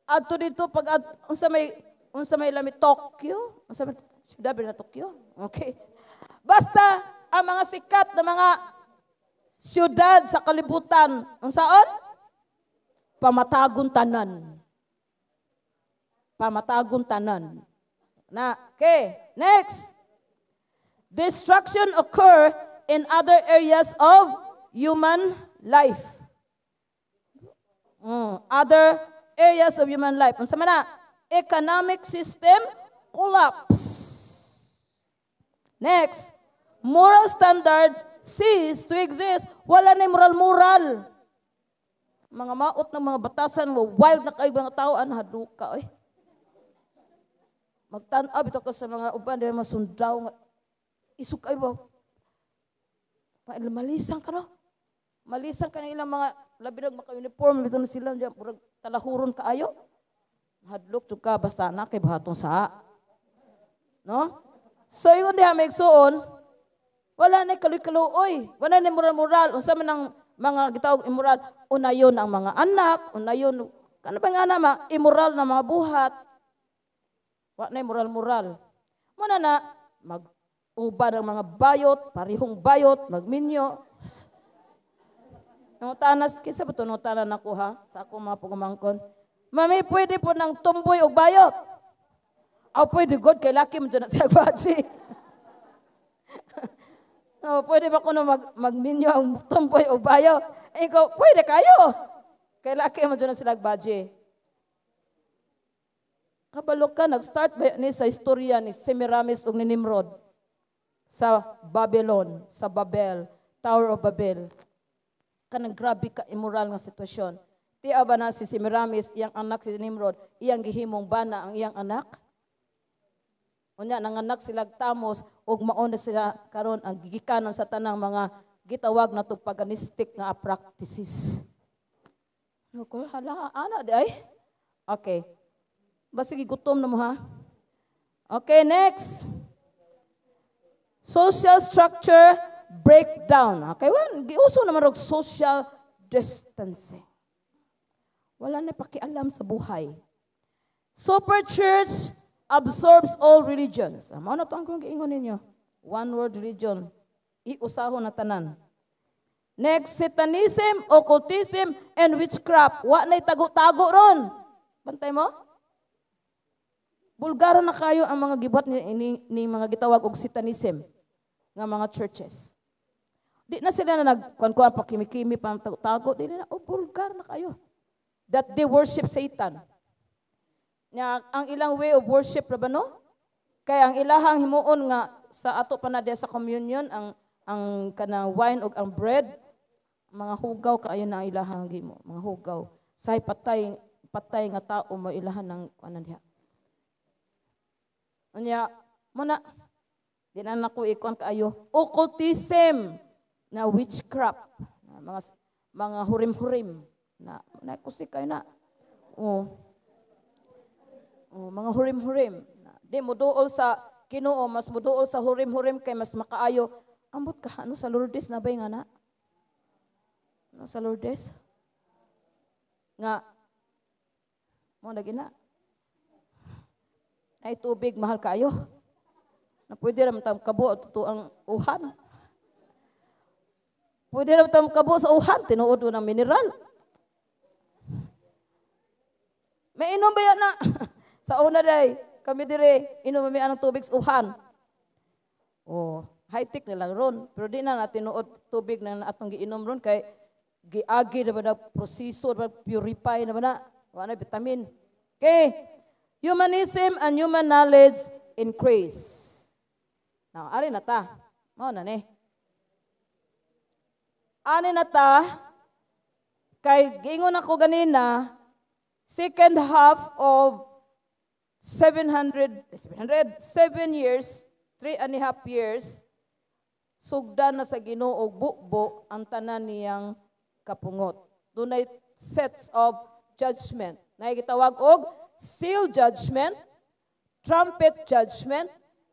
Adto dito pag unsa may lami, Tokyo, unsa may syudad ba na Tokyo? Okay. Basta ang mga sikat na mga syudad sa kalibutan, unsaon? Pamatagon tanan. Pamatagon tanan. Na, okay, next. Destruction occur in other areas of human life. Other areas of human life. Unsa man na? Economic system collapse. Next, moral standard cease to exist. Wala na moral-moral. Mga maot ng mga batasan mo, wild na kayo mga tao, ano, haduka, oy. Magtan-aw bitaw ka sa mga uban, di masundaw nga. Isog kayo ba? Malisan ka, no? Malisan ka na ilang mga, labi nag maka-uniform, bitaw na sila, diyan, murag talahuron kaayo. Hadlok jud ka, basta na kay buhaton sa. No? So, ingon diha may igsuon, wala na kaluy-kaluoy. Wala na moral-moral. Unsa man ang mga gitawag immoral, unayon ang mga anak, unayon, kano ba nga na, immoral na mga buhat. Wa na moral-moral. Muna na, mag-uba ng mga bayot, parihong bayot, magminyo. Nangutanas, kinsa ba ito nangutana nako ha? Sa akong mga pagumangkon. "Mami, pwede po ng tomboy o bayot?" "Aw, pwede god, kay laki mo dyan na siya baji." "No, pwede ba ko na magminyo ang tomboy o bayot?" Ikaw, "Pwede kayo. Kay laki mo dyan na sila baji." Kabalo ka, nag-start ba ni sa istorya ni Semiramis ug ni Nimrod sa Babylon, sa Babel, Tower of Babel? Kanang grabe ka immoral nga sitwasyon. Tiya ba na si Semiramis, iyang anak si Nimrod, iyang gihimong bana ang iyang anak? Unya nanganak sila Tamos ug mao na sila karon ang gigikanan sa tanang mga gitawag na paganistic nga practices. Ko hala ana di ay. Okay. Basig gutom na mo ha. Okay, next. Social structure breakdown. Okay, well, giuso naman og social distancing. Wala na pakialam sa buhay. Super church absorbs all religions. Mao na to ang kong giingon ninyo. One world religion. Iusahon na tanan. Next, Satanism, occultism, and witchcraft. Wa na'y tago-tago ron. Bantay mo? Bulgara na kayo ang mga gibuhat ni mga gitawag og Satanism nga mga churches. Di na sila na nagkuan-kuan pa kimi-kimi pa tago-tago, di na, oh, bulgar na kayo. That they worship Satan. Nya ang ilang way of worship ra ba, no? Kaya ang ilahang himuon nga sa ato pa na sa communion ang kanang wine ug ang bread, mga hugaw kaayo na ang ilahang gimo, mga hugaw. Say patay patay nga tao mo ilahan ng kuanan diha. Unya, muna, di na nako ikuan kaayo. Occultism na witchcraft, na mga hurim-hurim na na kusi kayo na. Oh. Oh, mga hurim-hurim. Di mo duol sa Ginoo, mas muduol sa hurim-hurim kay mas makaayo. Ambot ka ano sa Lourdes na ba nga na? Ano sa Lourdes? Nga mo na gina. Ay tubig mahal kaayo. Na pwede ra man kabo ato ang uhan. Pwede ra man kabo sa uhan, tinuod ng mineral. May inom ba yan na? Sa una day, Kami dire inom mi anang tubig sa uhan. Oh, high-tech na lang ron. Pero di na natin tinuod tubig na atong giinom ron kay giagi na ba na proseso, na purify na ba na? Wala na vitamin. Okay. Humanism and human knowledge increase. Now, ari na ta. Mao na ni. Ani na ta, kay giingon ako ganina, second half of 700, 700, 7 years, 3.5 years, sugdan na sa Ginoo bubo ang tanan niyang kapungot. Dunay sets of judgment. Na gitawag og seal judgment, trumpet judgment,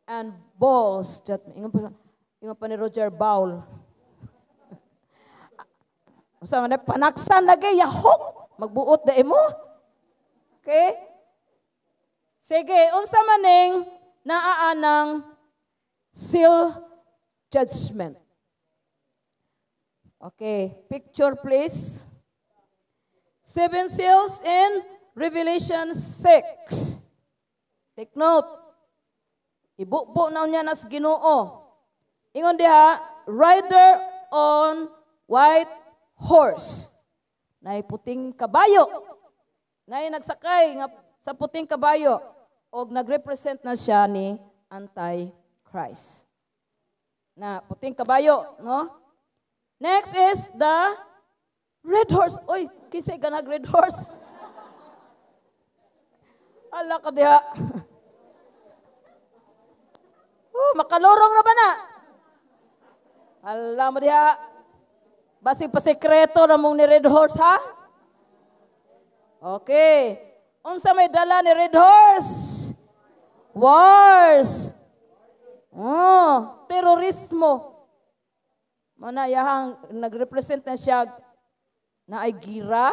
and bowls judgment. Ingon pa ni Roger Bowl. Unsa man, panaksan lagi yahok, magbuot da imo. Okay? Sige, unsa man ning naaanang seal judgment? Okay, picture, please. Seven seals in Revelation 6. Take note. Ibubo na niya nas Ginoo. Ingon diha, rider on white horse. Nay puting kabayo. Nay nagsakay nga sa puting kabayo og nagrepresent na siya ni Anti-Christ. Na puting kabayo, no? Next is the red horse. Oy, kinsa ganag red horse? Ala ka diha. Oh, makalurong na ba na? Ala mo diha. Basig pasekreto na mong ni red horse, ha? Okay. Unsa may dala ni red horse? Wars. Oh, terorismo. Mana yahang nagrepresent na siya na ay gira.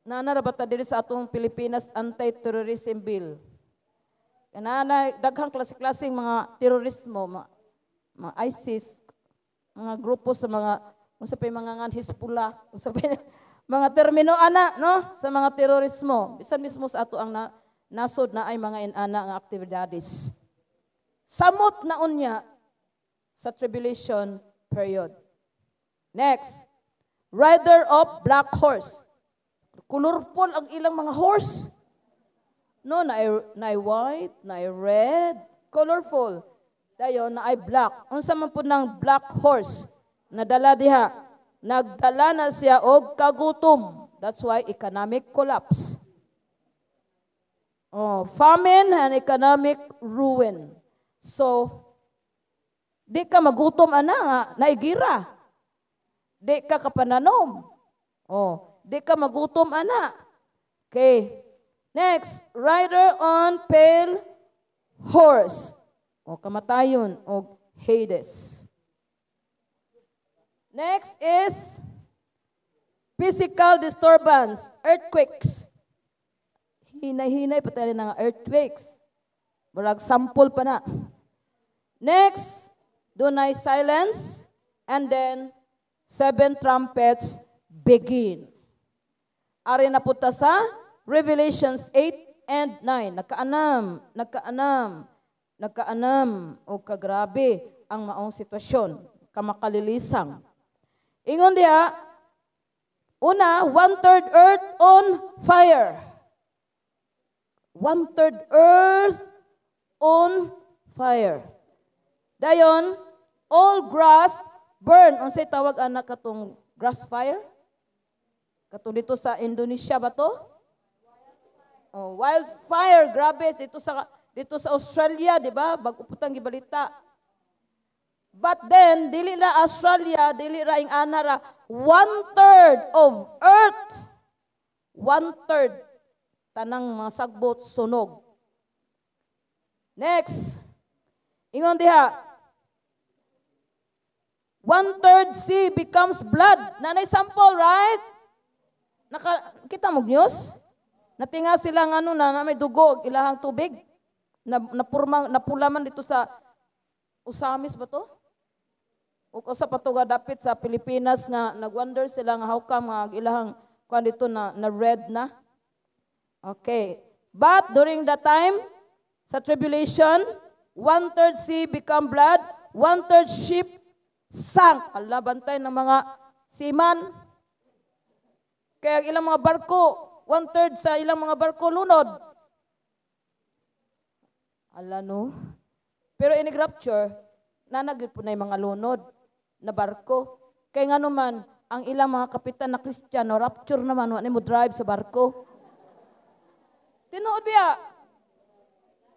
Na na ba ta diri sa atong Pilipinas, anti-terrorism bill. Kana na daghang klase-klaseng mga terorismo, mga ISIS, mga grupo sa mga unsa pa mga ngan Hezbollah, unsa pa mga termino ana, no, sa mga terorismo. Bisan mismo sa ato ang nasod na ay mga inana nga aktibidades. Samot na unya sa tribulation period. Next, rider of black horse. Colorful ang ilang mga horse. No, na white, na red, colorful. Dayon na ay black. Unsa man pud nang black horse nadala diha? Nagdala na siya og kagutom. That's why economic collapse. Oh, famine and economic ruin. So, di ka magutom ana nga naigira. Di ka kapananom. Oh, di ka magutom ana. Okay. Next, rider on pale horse. O kamatayon o Hades. Next is physical disturbance, earthquakes. Hinay-hinay pa tayo ng earthquakes. Murag sample pa na. Next, dunay silence and then seven trumpets begin. Ari na punta sa Revelations 8 and 9. Nagkaanam, nagkaanam, nagkaanam o kagrabe ang maong sitwasyon, kamakalilisan. Ingon diha, una, one-third earth on fire. One-third earth on fire. Dayon, all grass burn. Unsay tawag anak katong grass fire? Katong dito sa Indonesia ba to? Oh, wildfire, grabe dito sa Australia, di ba? Bag-o putang gibalita. But then, dili na Australia, dili ra ing ana ra, one third of earth, one third, tanang mga sagbot sunog. Next, ingon diha, one third sea becomes blood. Nanay sample, right? Naka, kita mo news? Natinga sila nga ano na may dugo, ilahang tubig. Na, napurma, napulaman dito sa Ozamiz ba to? O sa patuga dapit sa Pilipinas nga nagwonder sila nga how come nga ilahang kuan dito na red na. Okay. But during that time, Sa tribulation, one-third sea become blood, one-third ship sank. Ala, bantay ng mga seaman. Kaya ang ilang mga barko, one-third sa ilang mga barko lunod. Ala, no? Pero inig rapture, naa na gyud pod na mga lunod na barko. Kaya nga naman, ang ilang mga kapitan na Kristiyano, rapture naman, wa mo drive sa barko. Tinuod biya.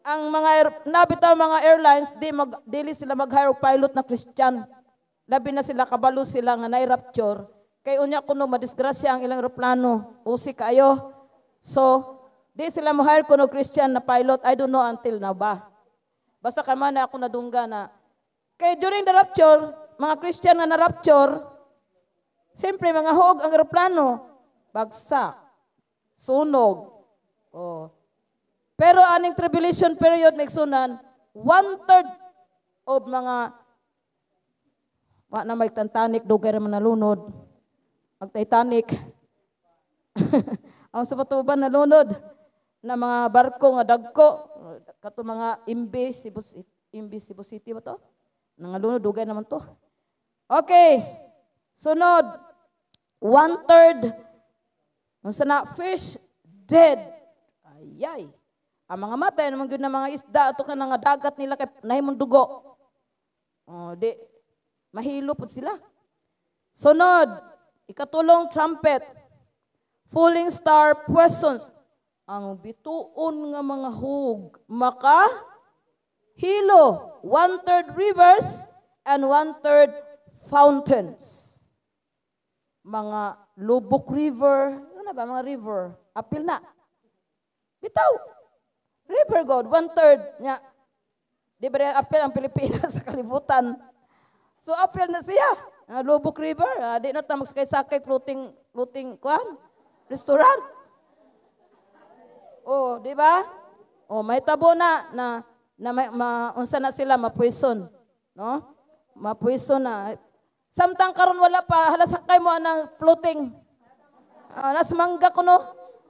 Ang mga nabitaw mga airlines, di mag dili sila mag-hire og pilot na Christian. Labi na sila kabalo sila nga nay rapture. Kay unya kuno madisgrasya ang ilang eroplano. Usi kayo. So, di sila mo hire kuno Christian na pilot. I don't know until now ba. Basta kama na ako nadungga na. Kay during the rapture, mga Christian nga na-rapture, siyempre mga hog ang eroplano, bagsak, sunog. Oh. Pero aning tribulation period, maigsunan, one-third of mga, wa na may Titanic, dugay raman nalunod. Ang Titanic. Ang sa patuban nalunod na mga barko nga dagko kato mga MB Cebu, MB Cebu City ba to? Nangalunod, dugay naman to. Okay. Sunod. One-third unsa na, fish dead. Ayay. Ang mga matay naman gyud na mga isda ato ka nga dagat nila kay nahimong dugo. Oh, di mahilo pud sila. Sunod, ikatulong trumpet. Falling star poisons. Ang bituon nga mga hug maka hilo. One-third rivers and one-third fountains. Mga Lubok River, ano ba mga river? Apil na. Bitaw. River God, one-third. Nya. Di ba apil ang Pilipinas sa kalibutan? So apil na siya. Ang Lubok River, di na ta magsakay-sakay floating kuan, restaurant. Oh, di ba? Oh, may tabo na na na may, ma, unsa na sila, mapuison, no? Mapuison na. Samtang karon wala pa, hala, sakay mo ang floating. Nas mangga kuno,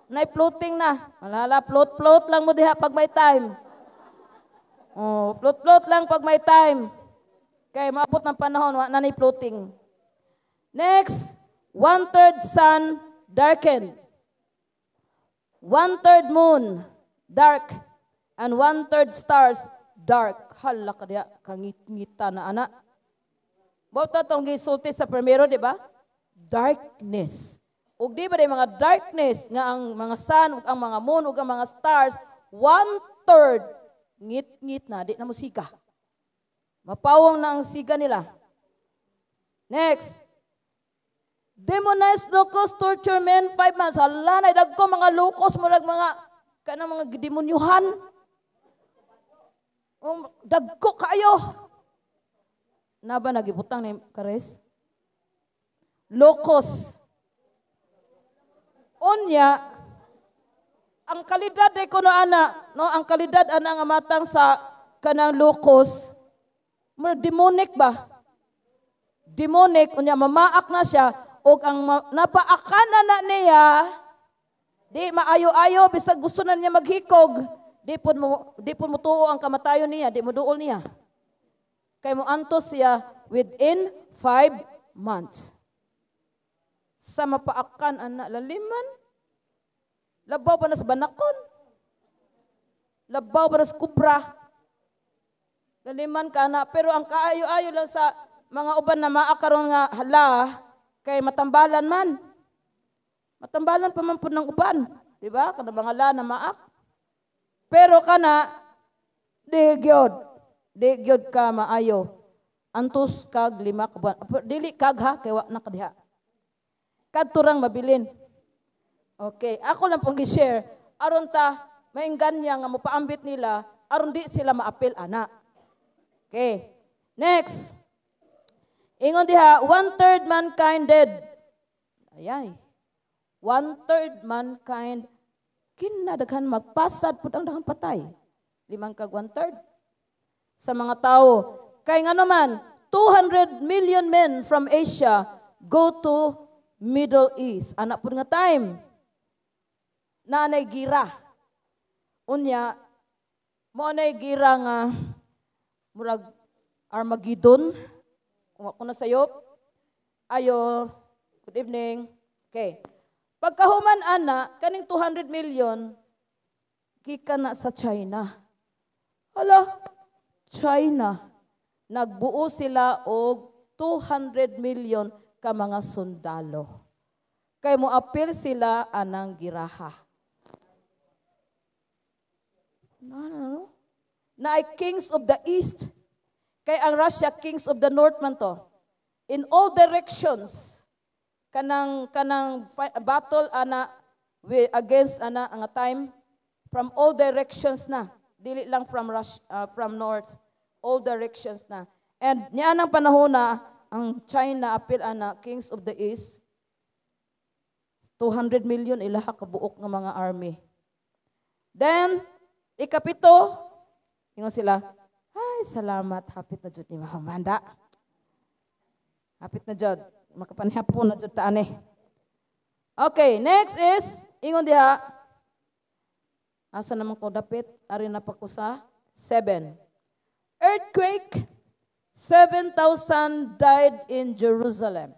na floating na. Hala, float float lang mo diha pag may time. Oh, float float lang pag may time. Kay maabot ng panahon wa na ni floating. Next, one-third sun darkened. One-third moon dark and one-third stars dark. Hala ka diha, kangit-ngita na ana. Mao tong gisulti sa primero, di ba? Darkness. Ug di ba di mga darkness nga ang mga sun, ug ang mga moon, ug ang mga stars, one-third, ngit-ngit na, di na musika. Mapawong na ang siga nila. Next. Demonized locusts torture men 5 months. Hala na, dagko mga locust, murag mga, kanang mga demonyuhan. Dagko kayo. Na ba nagibutang ni Kares? Locust. Unya, ang kalidad ay kuno ana, no, ang kalidad ana nga matang sa kanang locust, murag demonic ba? Demonic, unya mamaak na siya og ang napaakan na na niya, di maayo-ayo bisag gusto na niya maghikog, di pod mo tuo ang kamatayon niya, di mo duol niya. Kay mo antos siya within 5 months. Sa mapaakan ana, laliman. Labaw pa na sa banakon. Labaw pa na sa kubra. Laliman ka na. Pero ang kaayo-ayo lang sa mga uban na maakaroon nga hala, kay matambalan man. Matambalan pa man po ng uban. Di ba? Kana mga la na maak. Pero kana, di gyud. Di gyud ka maayo. Antos kag 5 ka buwan. Dili kag ha, kay wa na kadiha. Kadto rang mabilin. Okay, ako lang pong gi-share aron ta mainggan nga mopaambit nila aron di sila maapil ana. Okay. Next. Ingon diha, one-third mankind dead. Ayay. One-third mankind kinadaghan magpasad pud ang daghang patay. Limang kag one-third sa mga tao. Kay ngano man, 200 million men from Asia go to Middle East. Anak pud nga time. Naanay gira. Unya, Mao na gira nga murag Armageddon. Kung ako na sayop. Ayo, good evening. Okay. Pagkahuman ana, kaning 200 million, gikan na sa China. Hala, China. Nagbuo sila og 200 million ka mga sundalo. Kay mo apil sila anang giraha. No, no, no. Na ay kings of the East. Kay ang Russia, kings of the North man to. In all directions, kanang battle ana against ana ang time from all directions na, dili lang from Russia, from north, all directions na. And niya nang panahon na ang China apil ana kings of the East, 200 million ilaha kabuok nga mga army. Then ikapito, ingon sila, "Ay, salamat, hapit na jud ni mahamanda, hapit na jud makapanihapon na jud ta ani." Okay, next is ingon diha, asa naman ko dapit? Ari na pa ko sa 7. Earthquake, 7,000 died in Jerusalem.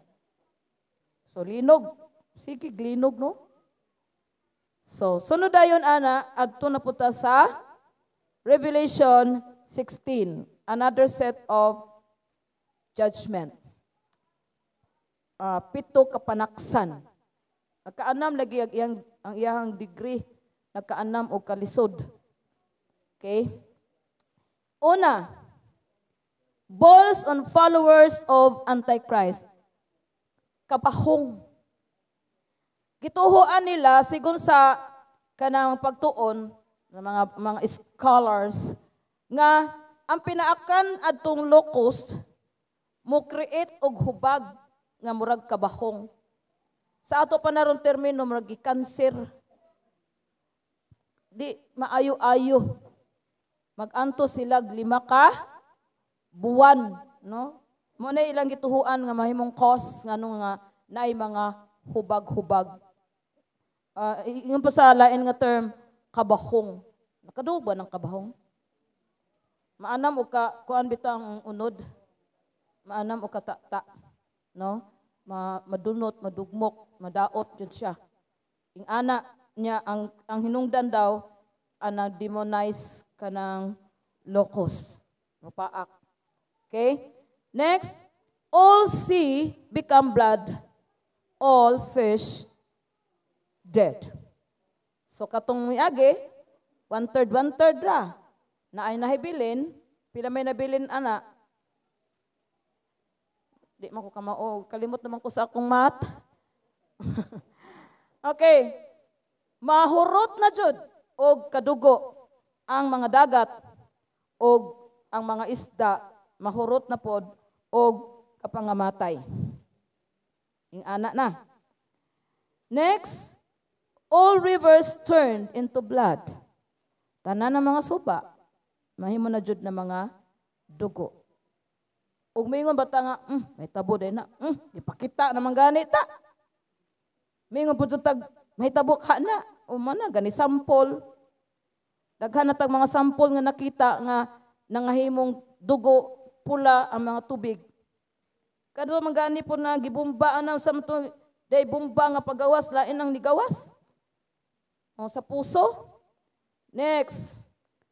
So linog, sige linog, no? So sunod dayon ana, adto na punta sa Revelation 16, another set of judgment. Pito ka panaksan. Nagkaanam lagi ang iyang degree, nagkaanam og kalisod. Okay? Una, bowls on followers of Antichrist. Kabahong. Gituhoan nila sigon sa kanang pagtuon ng mga scholars nga ang pinaakan adtong locust mo create og hubag nga murag kabahong. Sa ato pa naron termino, murag gikanser. Di maayo-ayo. Maganto sila 5 ka buwan, no? Mo na ilang gituhuan nga mahimong cause ngano nga naay mga hubag-hubag. Yung pa sa lain nga term, kabahong. Nakadungog ba ng kabahong? Maanam og ka kuan bitang unod. Maanam og katata, no? Madunot, madugmok, madaot jud siya. Ing ana niya ang hinungdan daw ana demonize kanang locust. Mapaak. Okay? Next, all sea become blood, all fish dead. So katong miagi, one third ra. Na ay nahibilin, pila may nabilin ana? Di man ko kamao, kalimot naman ko sa akong math. Okay. Mahurot na jud og kadugo ang mga dagat og ang mga isda, mahurot na pod og kapangamatay. Ing ana na. Next, all rivers turned into blood. Tanan ng mga suba, mahimo na jud na mga dugo. Ug mingon bata nga, may tabo din na, ipakita naman gani ta. Mingon po tag, may tabo ka na, o man na, gani sampol. Daghan na tag mga sampol nga nakita nga nangahimong dugo pula ang mga tubig. Kadto man gani po na gibumba ang sa day bumba nga pagawas, lain ang nigawas. O, sa puso. Next,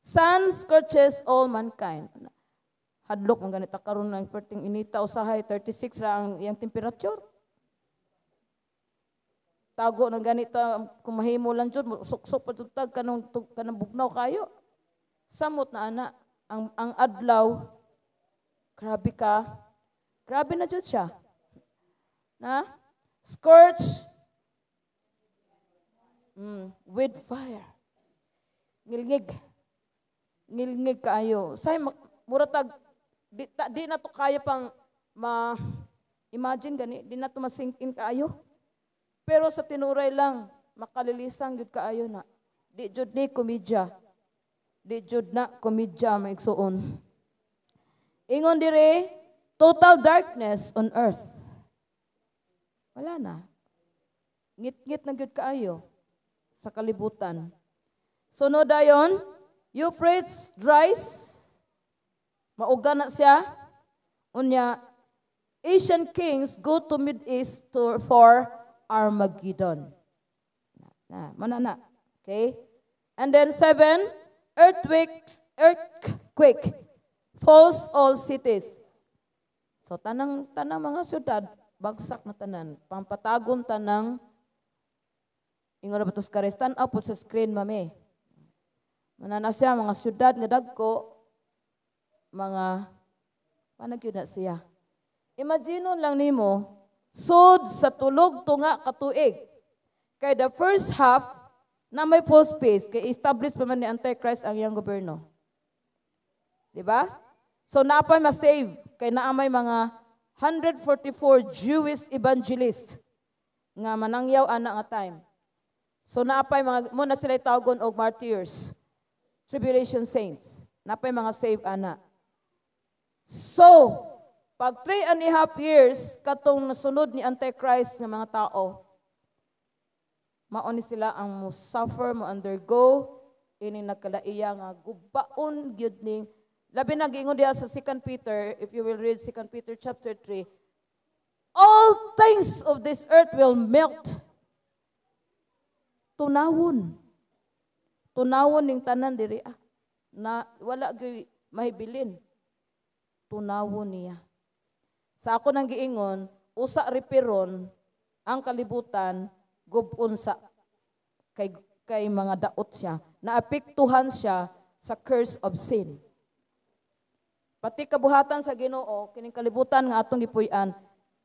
sun scorches all mankind. Hadlok man ganita karon ng perting inita, usahay 36 ra ang iyang temperature. Tago ng ganito kung mahimo lang jud, suksok pa jud tag kanang bugnaw kayo. Samot na ana ang adlaw, grabe ka. Grabe na jud siya. Na? Scorch with fire. Ngilngig. Ngilngig kaayo. Say mura tag di na to kaya pang ma imagine gani, di na to masingkin kaayo. Pero sa tinuray lang makalilisang gyud kaayo na. Di jud ni komedya. Di jud na komedya, maigsuon. Ingon dire, total darkness on earth. Wala na. Ngit-ngit na gyud kaayo sa kalibutan. Sunod dayon, Euphrates dries, mauga na siya. Unya, Asian kings go to Mid-East for Armageddon. Na, mana na. Okay? And then seven, earthquake falls all cities. So tanang tanang mga syudad bagsak na tanan, pampatagon tanang ingon na batos kares tan-aw pud sa screen, mami. Mana na siya mga syudad nga dagko, mga panag na siya. Imagine lang nimo sud sa tulog tunga katuig. Kay the first half na may full space kay establish pa man ni Antichrist ang iyang gobyerno. Di ba? So naa pay ma-save kay naa may mga 144 Jewish evangelists nga manangyaw ana nga time. So naa pay mga mo na sila tawgon og martyrs, tribulation saints. Naa pay mga save ana. So, pag 3.5 years katong nasunod ni Antichrist nga mga tao, mao ni sila ang mo suffer, mo undergo ini nagkalaiya nga gubaon gyud ning labi na giingon diha sa 2 Peter. If you will read 2 Peter chapter 3, all things of this earth will melt. Tunawon. Tunawon ning tanan diri ah. Na wala gyud mahibilin. Tunawon niya. Sa ako nang giingon, usa ripiron ang kalibutan gubon sa kay mga daot siya. Naapektuhan siya sa curse of sin. Pati kabuhatan sa Ginoo, kining kalibutan nga atong gipuy-an,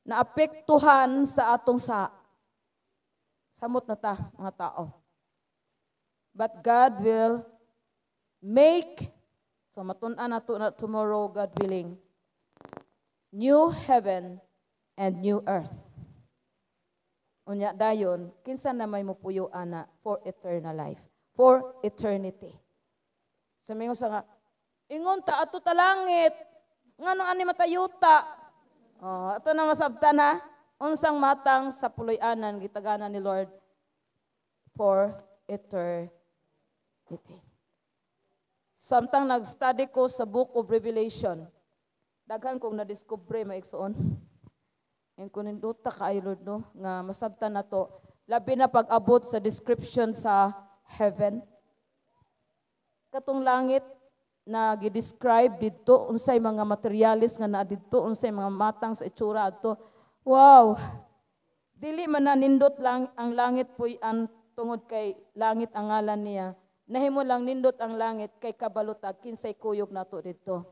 naapektuhan sa atong sa samot na ta mga tao. But God will make, so matun-an nato na tomorrow, God willing, new heaven and new earth. Unya dayon, kinsa na may mupuyo ana for eternal life, for eternity. Sa mingon sa nga, ingon ta ato ta langit, ngano ani matayuta? Oh, ato na masabtan ha, unsang matang sa puloy-anan gitagana ni Lord for eternity. Samtang nag-study ko sa Book of Revelation, daghan kong na-discover, mga igsoon. Ang kuninduta kaayo, Lord, no, nga masabtan na to. Labi na pag-abot sa description sa heaven. Katong langit na gi-describe didto, unsay mga materialis nga naa didto, unsay mga matang sa itsura adto. Wow. Dili man na nindot lang ang langit puy-an tungod kay langit ang ngalan niya. Nahimo lang nindot ang langit kay kabalo ta kinsay kuyog nato didto.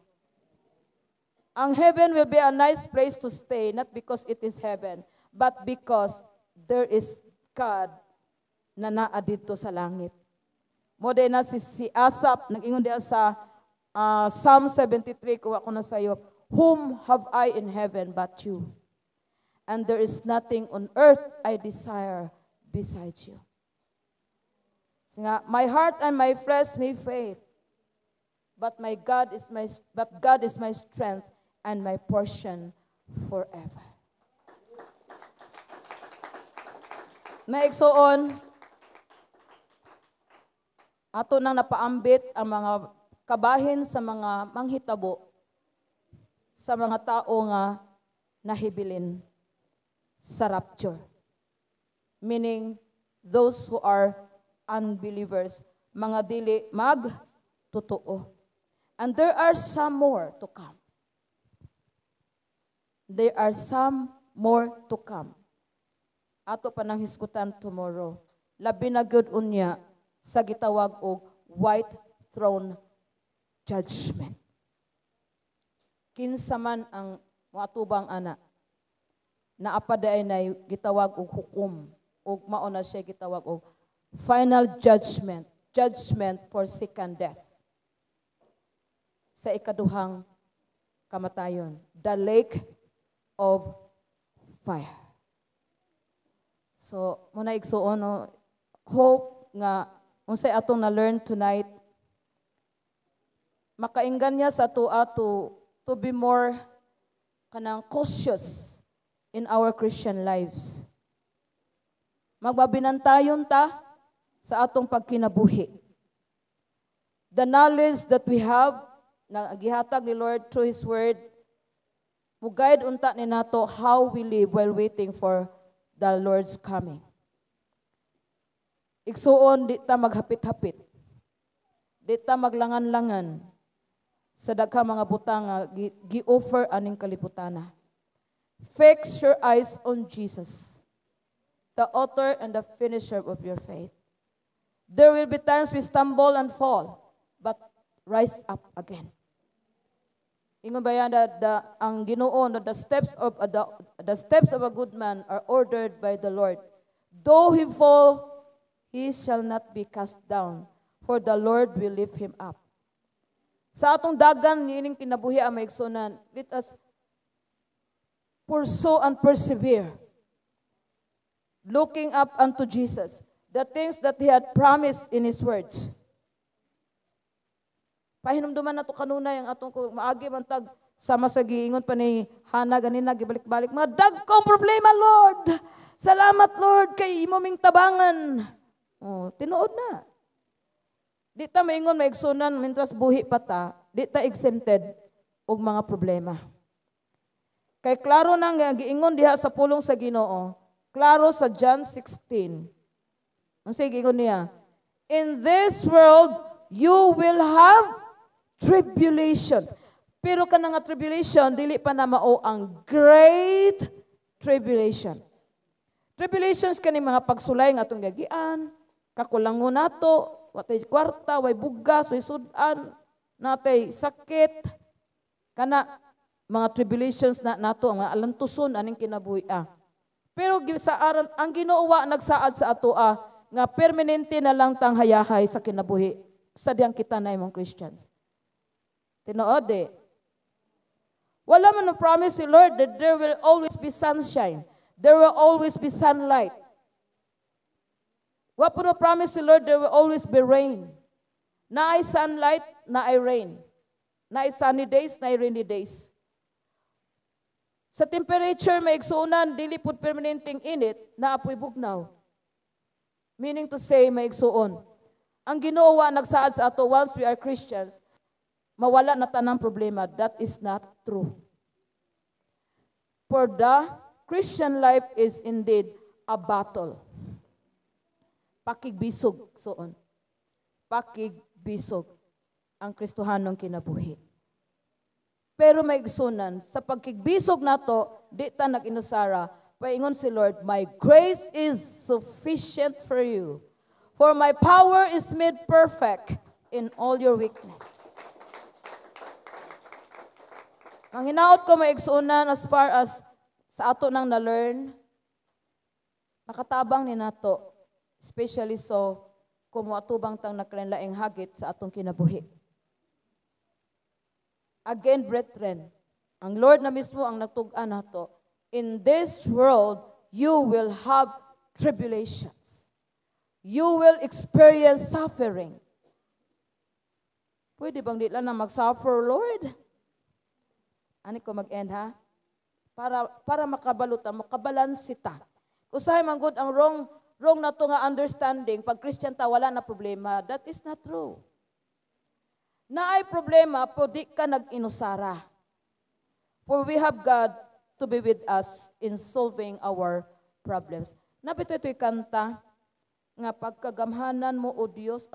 Ang heaven will be a nice place to stay, not because it is heaven, but because there is God na naa didto sa langit. Mo na si Asaph, nag-ingon diya sa Psalm 73, kuha ko na sa iyo, "Whom have I in heaven but you? And there is nothing on earth I desire besides you." Nga, "My heart and my flesh may fail, but God is my strength and my portion forever." Mga igsoon, ato nang napaambit ang mga kabahin sa mga manghitabo sa mga tao nga nahibilin sa rapture. Meaning, those who are unbelievers, mga dili mag totoo. And there are some more to come. There are some more to come. Ato pa nang hisgutan tomorrow. Labi na gyud unya sa gitawag og white throne judgment. Kinsa man ang moatubang ana, naa pa diay na gitawag og hukom ug mao na siya gitawag og final judgment, judgment for second death. Sa ikaduhang kamatayon, the lake of fire. So, muna igsuon, no, hope nga unsay atong na-learn tonight makainggan niya sa atua to be more kanang cautious in our Christian lives. Magbabinantayon ta sa atong pagkinabuhi. The knowledge that we have na gihatag ni Lord through His Word, mo guide unta ni nato how we live while waiting for the Lord's coming. Igsuon, di ta maghapit-hapit. Di ta maglangan-langan sa daghang mga butang nga gi-offer aning kalibutana. Fix your eyes on Jesus, the author and the finisher of your faith. There will be times we stumble and fall, but rise up again. Ingon ba yan that ang Ginoo, that the steps of a good man are ordered by the Lord. Though he fall, he shall not be cast down, for the Lord will lift him up. Sa atong dagan niining kinabuhi, ang maigsunan, let us pursue and persevere, looking up unto Jesus, the things that He had promised in His words. Pahinumduman nato kanunay ang atong maagi man tag sama sa giingon pa ni Hana ganina, gibalik-balik mga dagkong problema. "Lord, salamat, Lord, kay imo ming tabangan." Oh, tinuod na. Di ta maingon, maigsunan, mintras buhi pa ta, di ta exempted og mga problema. Kay klaro nang giingon diha sa pulong sa Ginoo, klaro sa John 16. Ang sige giingon niya, "In this world you will have tribulations." Pero kanang nga tribulation, dili pa na mao ang great tribulation. Tribulations kani mga pagsulay nga atong gagian, kakulangon nato, watay kwarta, way bugas, way sudan, natay sakit, kana mga tribulations na nato ang mga alantuson aning kinabuhi ah. Pero sa aran ang Ginoo wa nagsaad sa ato ah, nga permanente na lang tang hayahay sa kinabuhi sa diyang kita na imong Christians. Tinuod eh. Wala man no promise si Lord that there will always be sunshine. There will always be sunlight. Wa po no promise si Lord there will always be rain. Naay sunlight, naay rain. Naay sunny days, naay rainy days. Sa temperature, may igsuonan, dili pud permanenteng init, naa poy bugnaw. Meaning to say, may igsuon, ang Ginoo wa nagsaad sa ato once we are Christians, mawala na tanang problema. That is not true. For the Christian life is indeed a battle. Pakigbisog, suon. Pakigbisog ang Kristohanong kinabuhi. Pero may igsunan, sa pagkigbisog nato, di ta nag-inusara, paingon si Lord, "My grace is sufficient for you. For my power is made perfect in all your weakness." Ang hinaot ko, maigsuonan, as far as sa ato nang na-learn, makatabang ni nato, especially so kung moatubang tang nagkalainlaing hagit sa atong kinabuhi. Again, brethren, ang Lord na mismo ang nagtug-an nato, in this world, you will have tribulations. You will experience suffering. "Pwede bang di lang na mag-suffer, Lord?" Ani ko mag-end ha? Para makabaluta, makabalansi ta. Usahay man gud ang wrong na to nga understanding, pag Christian ta, wala na problema. That is not true. Naay problema, po di ka nag-inusara. For we have God to be with us in solving our problems. Napito ito'y kanta nga pagkagamhanan mo, O Dios,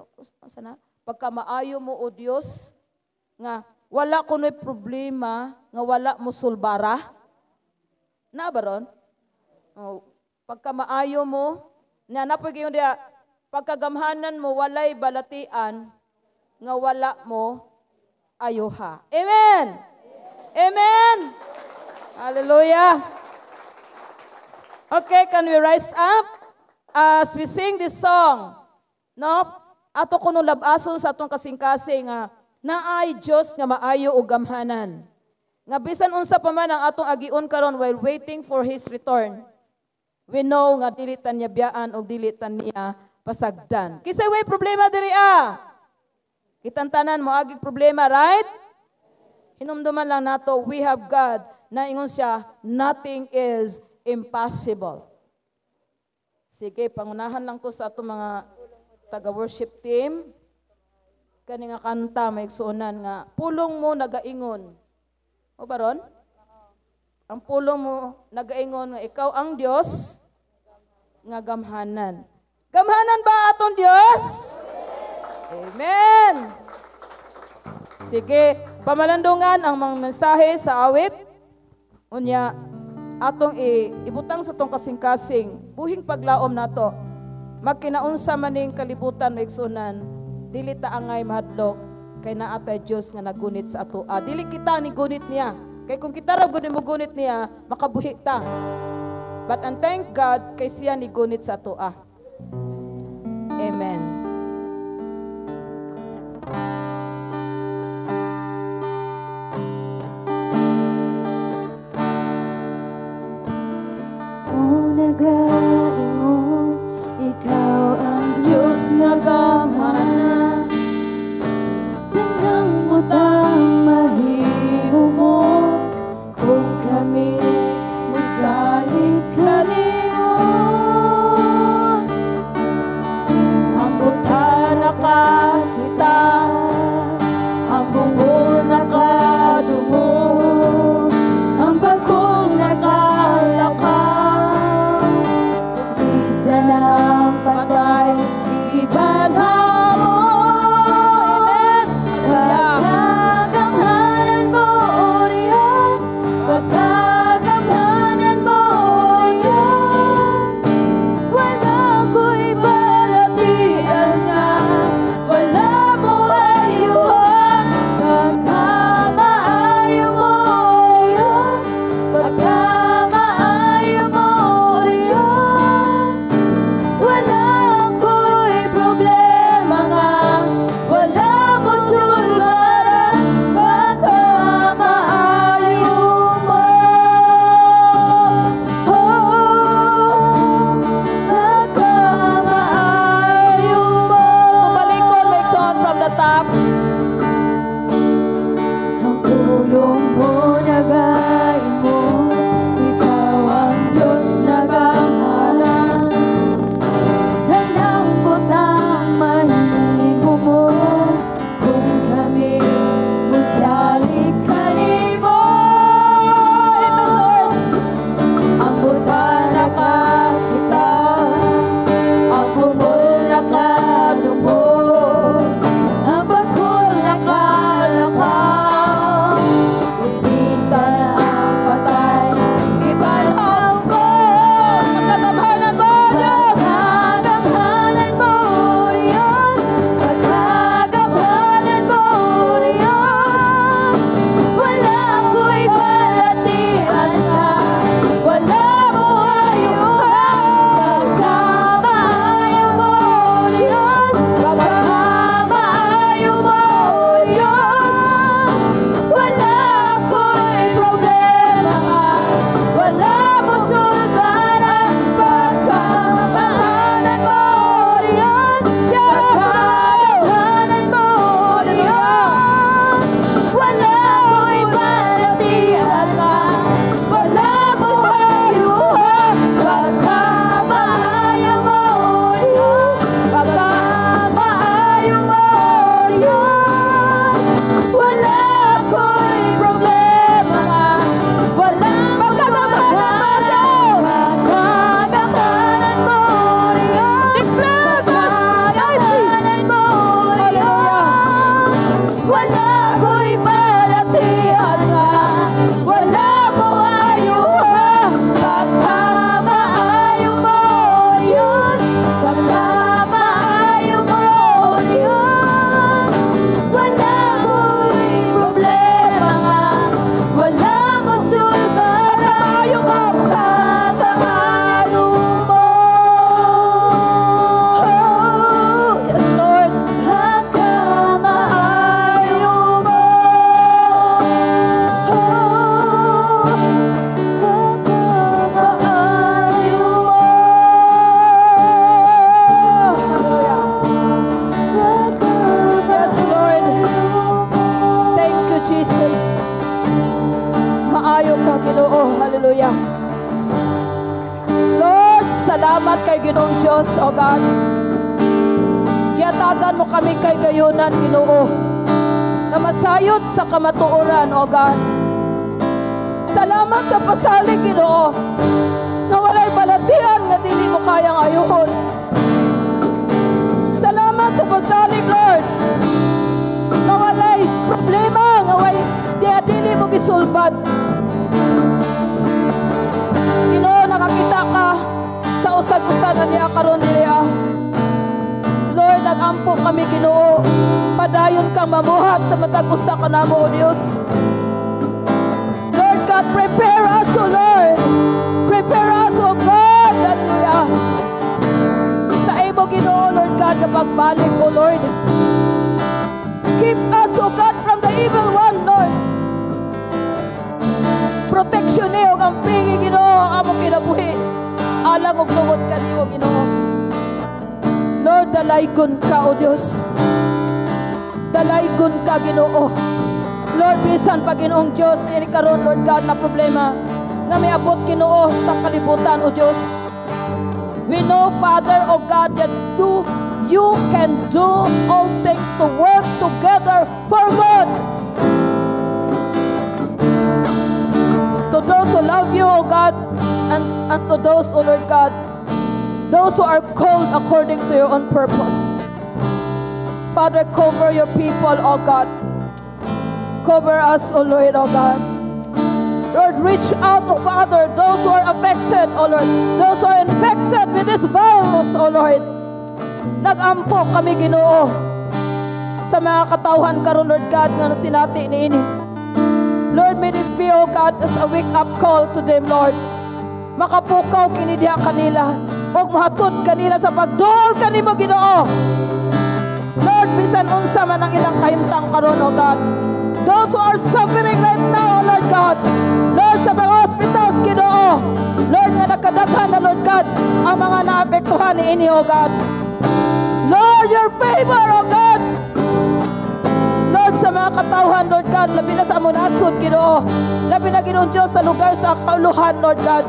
sana? Pagkamaayo mo, O Dios, nga wala kuno'y problema nga wala mo sulbara. Na ba ron? Oh, pagkamaayo mo, na napoy gayon diya, pagkagamhanan mo, walay balatian, nga wala mo ayuha. Amen! Amen! Hallelujah! Okay, can we rise up as we sing this song? No? Ato kuno labason sa atong kasing-kasing nga naay Dios nga maayo ug gamhanan. Nga bisan unsa pa man ang atong agion karon while waiting for His return, we know nga dili ta niya biyaan og dili ta niya pasagdan. Kisay way problema diri ah? Kitang tanan mo agig problema, right? Hinumduman lang nato, we have God na ingon siya, nothing is impossible. Sige, pangunahan lang ko sa atong mga taga-worship team. Kani nga kanta, may igsuonan nga pulong mo nagaingon. O baron? Ang pulong mo nagaingon nga ikaw ang Dios nga gamhanan. Gamhanan ba atong Dios? Amen. Sige, pamalandungan ang mga mensahe sa awit. Unya, atong ibutang sa tong kasing-kasing, buhing paglaom nato. Magkinaunsa maning kalibutan, maigsunan, dili ta angay mahadlok kay naa tay Dios nga nagunit sa ato. Ah, dili kita ni gunit niya. Kay kung kita ra gud mo gunit niya, makabuhi ta. But and thank God kay siya ni gunit sa ato. Ah. Amen. O nagaingon, ikaw ang Diyos nga gamhanan, tanang butang mahimo mo kung kami mosalig kanimo. Ang buta nakakita, ang bungol nakadungog, ang bagong nakalakaw, bisan ang patay ibanhaw mo. Amen. Pagkagamhanan mo, O Diyos, pagkagamhanan mo, O Diyos, wala ko'y balatian nga wala mo ayuhan. Pagkamaayo mo, O Diyos, pagkamaayo mo, O Diyos, wala ko'y problema nga wala mo sulbaran. Pagkamaayo mo, oh, pagkamaayo mo. Tumalikod, make sound from the top. Ang pulong mo nagaingon, ikaw ang Diyos na gamhanan, tanang butang mahimo mo kung kami mosalig kanimo. Amen, Lord. Ang buta nakakita, ang bungol nakadungog, ang bakul nakalakaw, bisan ang patay ibanhaw mo. Pagkagamhanan mo, Diyos. Pagkagamhanan mo, Diyos, pagkagamhanan mo, Diyos, wala ko'y balatian na wala mo ayuhan. Pagkamaayo mo, Diyos, pagkamaayo mo, Diyos, wala ko'y problema nga wala mo sulbaran. Pagkamaanan mo, Diyos, pagkagamhanan mo, Diyos, wala ko'y balatian na wala mo ayuhan. Pagkamaayo mo, Diyos, pagkamaayo mo, Diyos, wala ko'y problema nga wala mo sulbaran. Pagkagamhanan mo, Diyos, pagkagamhanan mo, Diyos, wala ko'y balatian nga wala mo ayuhan. Pagkamaayo mo, Diyos, pagkamaayo mo, Diyos, wala ko'y problema nga wala mo sulbaran. Pagkamaayo mo. Pagkamaayo mo. Oh, yes, Lord. Pagkamaayo mo. Oh, pagkamaayo mo. Hallelujah. Yes, Lord. Thank you, Jesus. Maayo ka, Ginoo. Hallelujah. Lord, salamat kay Ginoong Diyos, O God. Ginatagan mo kami kahigayunan, Ginoo, na masayod sa kamatuoran, O God. Salamat sa pasalig, Ginoo, na walay balatian nga dili mo kayang ayuhon. Salamat sa pasalig, Lord, na walay problema nga way di dili mo gisulbad. Ginoo, nakakita ka sa usag-usa nga niya karon diri ah. Lord, nagampo kami, Ginoo. Padayon kang mamuhat sa matag usa kanamo, O Dios. Lord God, prepare us, O Lord. Prepare us, O God. Hallelujah. Sa imo, Ginoo, Lord God, kapag balik, O Lord. Keep us, O God, from the evil one, Lord. Protection niyo ang pingi, Ginoo, ang among kinabuhi. Alang og tungod kanimo, Ginoo. Lord, dalaygon ka, O Dios. Dalaygon ka, Ginoo. Lord, bisan pa, Ginoong Diyos, ini karon, Lord God, na problema nga may abot, Ginoo, sa kalibutan, O Diyos. We know, Father, O God, that you can do all things to work together for good. To those who love you, O God, and to those, O Lord God, those who are called according to your own purpose. Father, cover your people, O God. Cover us, O Lord, O God. Lord, reach out, O Father, those who are affected, O Lord, those who are infected with this virus, O Lord. Nagampo kami, Ginoo, sa mga katawhan karon, Lord God, nga nasinati niini. Lord, may this be, O God, as a wake-up call to them, Lord. Makapukaw kini diha kanila ug mohatod kanila sa pagduol kanimo, Ginoo. Lord, bisan unsa man ang ilang kahimtang karon, O God. Those who are suffering right now, O Lord God. Lord, sa mga hospitals, Ginoo. Lord, nga nakadaghan na, Lord God, ang mga naapektuhan niini, O God. Lord, your favor, O God. Lord, sa mga katawhan, Lord God, labi na sa among nasod, Ginoo. Labi na, Ginoong Diyos, sa lugar sa kauluhan, Lord God.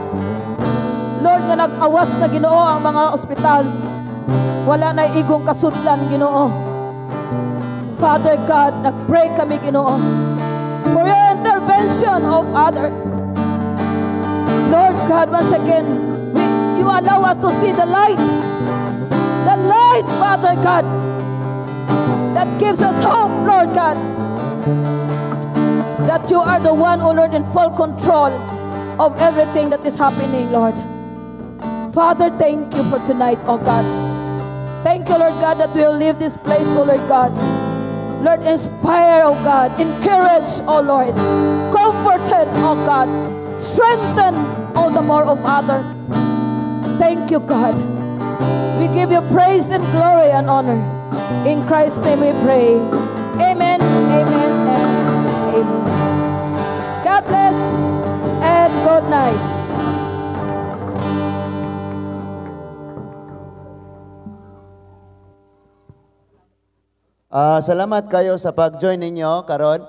Lord, nga nag-awas na, Ginoo, ang mga ospital. Wala na igong kasudlan, Ginoo. Father God, nag-pray kami, Ginoo, for your intervention, O Father. Lord God, once again, you allow us to see the light. The light, Father God, that gives us hope, Lord God, that you are the one, O Lord, in full control of everything that is happening, Lord. Father, thank you for tonight, O God. Thank you, Lord God, that we will leave this place, O Lord God. Lord, inspire, O God. Encourage, O Lord. Comforted, O God. Strengthen all the more, O Father. Thank you, God. We give you praise and glory and honor. In Christ's name we pray. Amen, amen, and amen. God bless and good night. Salamat kayo sa pag-join ninyo karon.